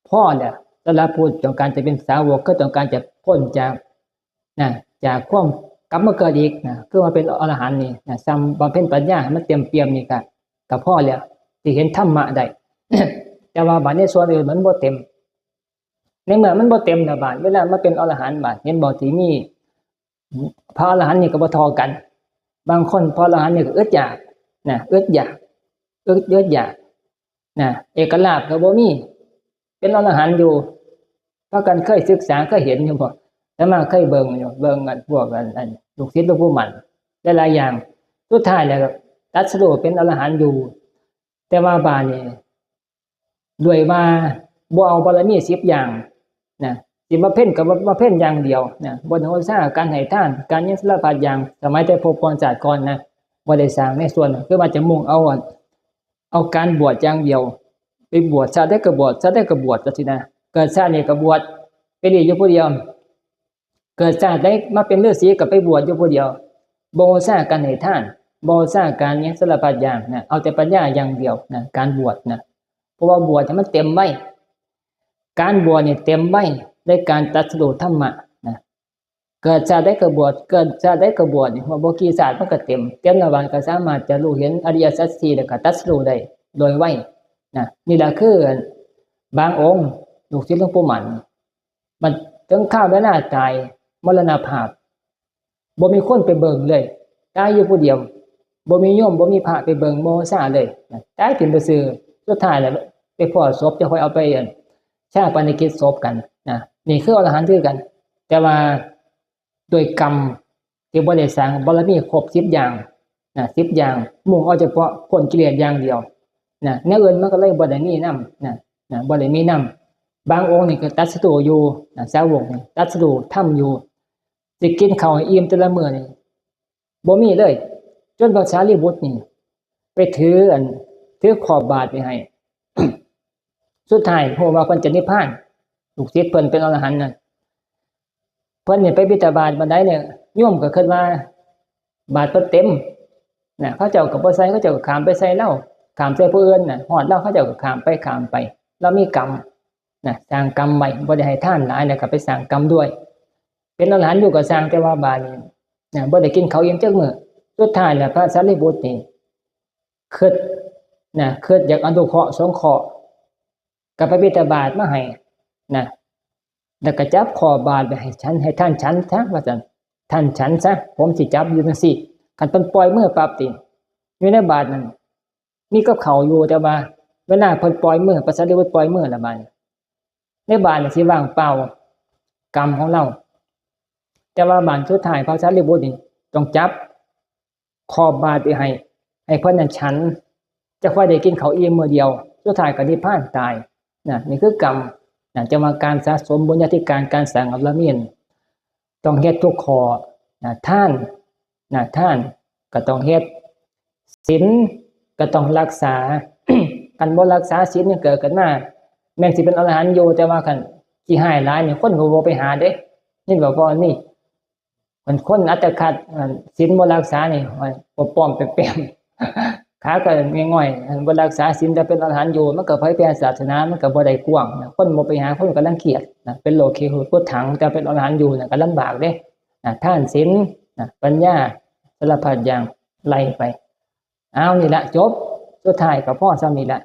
พอแล้ว สำหรับผู้ต้องการจะเป็นสาวก คือต้องการจะพ้นจาก นะ จากความกลับมาเกิดอีกนะ คือมาเป็นอรหันต์นี่นะ ซ่ำบำเพ็ญปัญญาให้มันเต็มเปี่ยมนี่ก็ ก็พอแล้ว ที่เห็นธรรมะได้ แต่ว่าบาดในส่วนอื่นมันบ่เต็ม ในเมื่อมันบ่เต็มนะบาด เวลามาเป็นอรหันต์บาด เห็นบ่ที่มีพระอรหันต์นี่ก็บ่เท่ากัน บางคนพระอรหันต์นี่ก็อึดอยากนะ อึดอยาก อึด อึดอยากนะ เอกลาภก็บ่มี เป็นอรหันต์อยู่ พากันเคยศึกษาเคยเห็นอยู่บ่ อาตมาเคยเบิ่งอยู่ เบิ่งอันพวกอัน อันลูกศิษย์หลวงปู่มั่น หลายๆอย่าง สุดท้ายแล้วก็ตรัสรู้เป็นอรหันต์อยู่ แต่ว่าบาดนี่ ด้วยว่าบ่เอาบารมีสิบอย่างนะ สิบำเพ็ญก็บ่บำเพ็ญอย่างเดียวนะ บ่ได้อุตสาหะการให้ทาน การหยังสารพัดอย่าง สมัยแต่ภพก่อนชาติก่อนนะ บ่ได้สร้างในส่วนนั้น คือว่าจะมุ่งเอาอัน เอาการบวชอย่างเดียว ไปบวชชาติใดก็บวช ชาติใดก็บวชจังซี้นะ เกิดชาตินี้ก็บวช ไปเรียนอยู่ผู้เดียว เกิดชาติใดมาเป็นฤาษีก็ไปบวชอยู่ผู้เดียว บ่อุตสาหะการให้ทาน บ่อุตสาหะการหยังสารพัดอย่างนะ เอาแต่ปัญญาอย่างเดียวนะ การบวชนะ เพราะว่าบวชให้มันเต็มไว้ การบวชเนี่ยเต็มไว้ในการตรัสรู้ธรรมะนะ เกิดชาติใดก็บวช เกิดชาติใดก็บวชนี่ ว่าบ่กี่ชาติมันก็เต็ม เต็มแล้วบาดก็สามารถจะรู้เห็นอริยสัจสี่แล้วก็ตรัสรู้ได้โดยไวนะ นี่แหละคือบางองค์ ลูกศิษย์หลวงปู่มั่น มันถึงคราวเวลาตาย มรณภาพ บ่มีคนไปเบิ่งเลย ตายอยู่ผู้เดียว บ่มีโยม บ่มีพระไปเบิ่ง บ่อุตสาหะเลยนะ ตายถิ่มซื่อๆ สุดท้ายแล้วไปพ้อศพ จะค่อยเอาไป อัน ฌาปนกิจศพกันนะ นี่คืออรหันต์คือกัน แต่ว่าด้วยกรรมที่บ่ได้สร้างบารมีครบสิบอย่างนะ สิบอย่าง มุ่งเอาเฉพาะพ้นกิเลสอย่างเดียวนะ แนวอื่นมันก็เลยบ่ได้มีนำนะ นะ บ่ได้มีนำ บางองค์นี่ก็ตรัสรู้อยู่นะ สาวกนี่ตรัสรู้ธรรมอยู่ สิกินข้าวให้อิ่มแต่ละมื้อนี่ บ่มีเลย จนพระสารีบุตรนี่ ไปถืออัน ถือขอบบาตรไปให้ สุดท้ายฮู้ว่าเพิ่นจะนิพพาน ลูกศิษย์เพิ่นเป็นอรหันต์นั่น เพิ่นนี่ไปบิณฑบาตบัดใดเนี่ย โยมก็คิดว่าบาตรเพิ่นเต็มนะ เขาเจ้าก็บ่ใส่ เขาเจ้าก็ข้ามไปใส่ลาว ข้ามใส่ผู้อื่นน่ะ ฮอดลาวเขาเจ้าก็ข้ามไป ข้ามไป ลาวมีกรรมนะ สร้างกรรมไว้ บ่ได้ให้ทานหลาย แล้วก็ไปสร้างกรรมด้วย เป็นอรหันต์อยู่ก็ซ่าง แต่ว่าบาดนี้นะ บ่ได้กินข้าวอิ่มจักมื้อ สุดท้ายแล้วพระสารีบุตรนี่ คิดนะ คิดอยากอนุเคราะห์สงเคราะห์ ก็ไปบิณฑบาตมาให้นะ แล้วก็จับข้อบาตรไปให้ฉัน ให้ท่านฉันซะ ว่าซั่น ท่านฉันซะ ผมสิจับอยู่จั่งซี้ คันเพิ่นปล่อยมือปั๊บติ อยู่ในบาตรนั่น มีกับข้าวอยู่ แต่ว่าเวลาเพิ่นปล่อยมือ พระสารีบุตรปล่อยมือละบาดนี้ ในบาตรน่ะสิว่างเปล่า กรรมของเรา แต่ว่าบาดสุดท้ายพระสารีบุตรนี่ต้องจับข้อบาตรไปให้ ให้เพิ่นนั้นฉัน จักค่อยได้กินข้าวอิ่มมื้อเดียว สุดท้ายก็นิพพานตายนะ นี่คือกรรมนะ จั่งว่าการสะสมบุญญาธิการ การสร้างบารมี ต้องเฮ็ดทุกข้อนะ ทานนะ ทานก็ต้องเฮ็ด ศีลก็ต้องรักษา คันบ่รักษาศีลนี่เกิดขึ้นมา แม่นสิเป็นอรหันต์อยู่ แต่ว่าคันขี้ฮ้ายหลายนี่ คนก็บ่ไปหาเด้ ยินบ่ พ่อนี่ มันคนอัตคัด อันศีลบ่รักษานี่ โอ้ย บ่ป้อมแปมๆ ขาก็ง่อยๆ อันบ่รักษาศีลแต่เป็นอรหันต์อยู่ มันก็เผยแผ่ศาสนา มันก็บ่ได้กว้างนะ คนบ่ไปหา คนก็รังเกียจนะ เป็นโลกเคหุพุทธัง แต่เป็นอรหันต์อยู่น่ะก็ลำบากเด้นะ ทานศีลนะ ปัญญา สารพัดอย่างไล่ไป เอานี่ละจบ สุดท้ายก็พอส่ำนี้ละ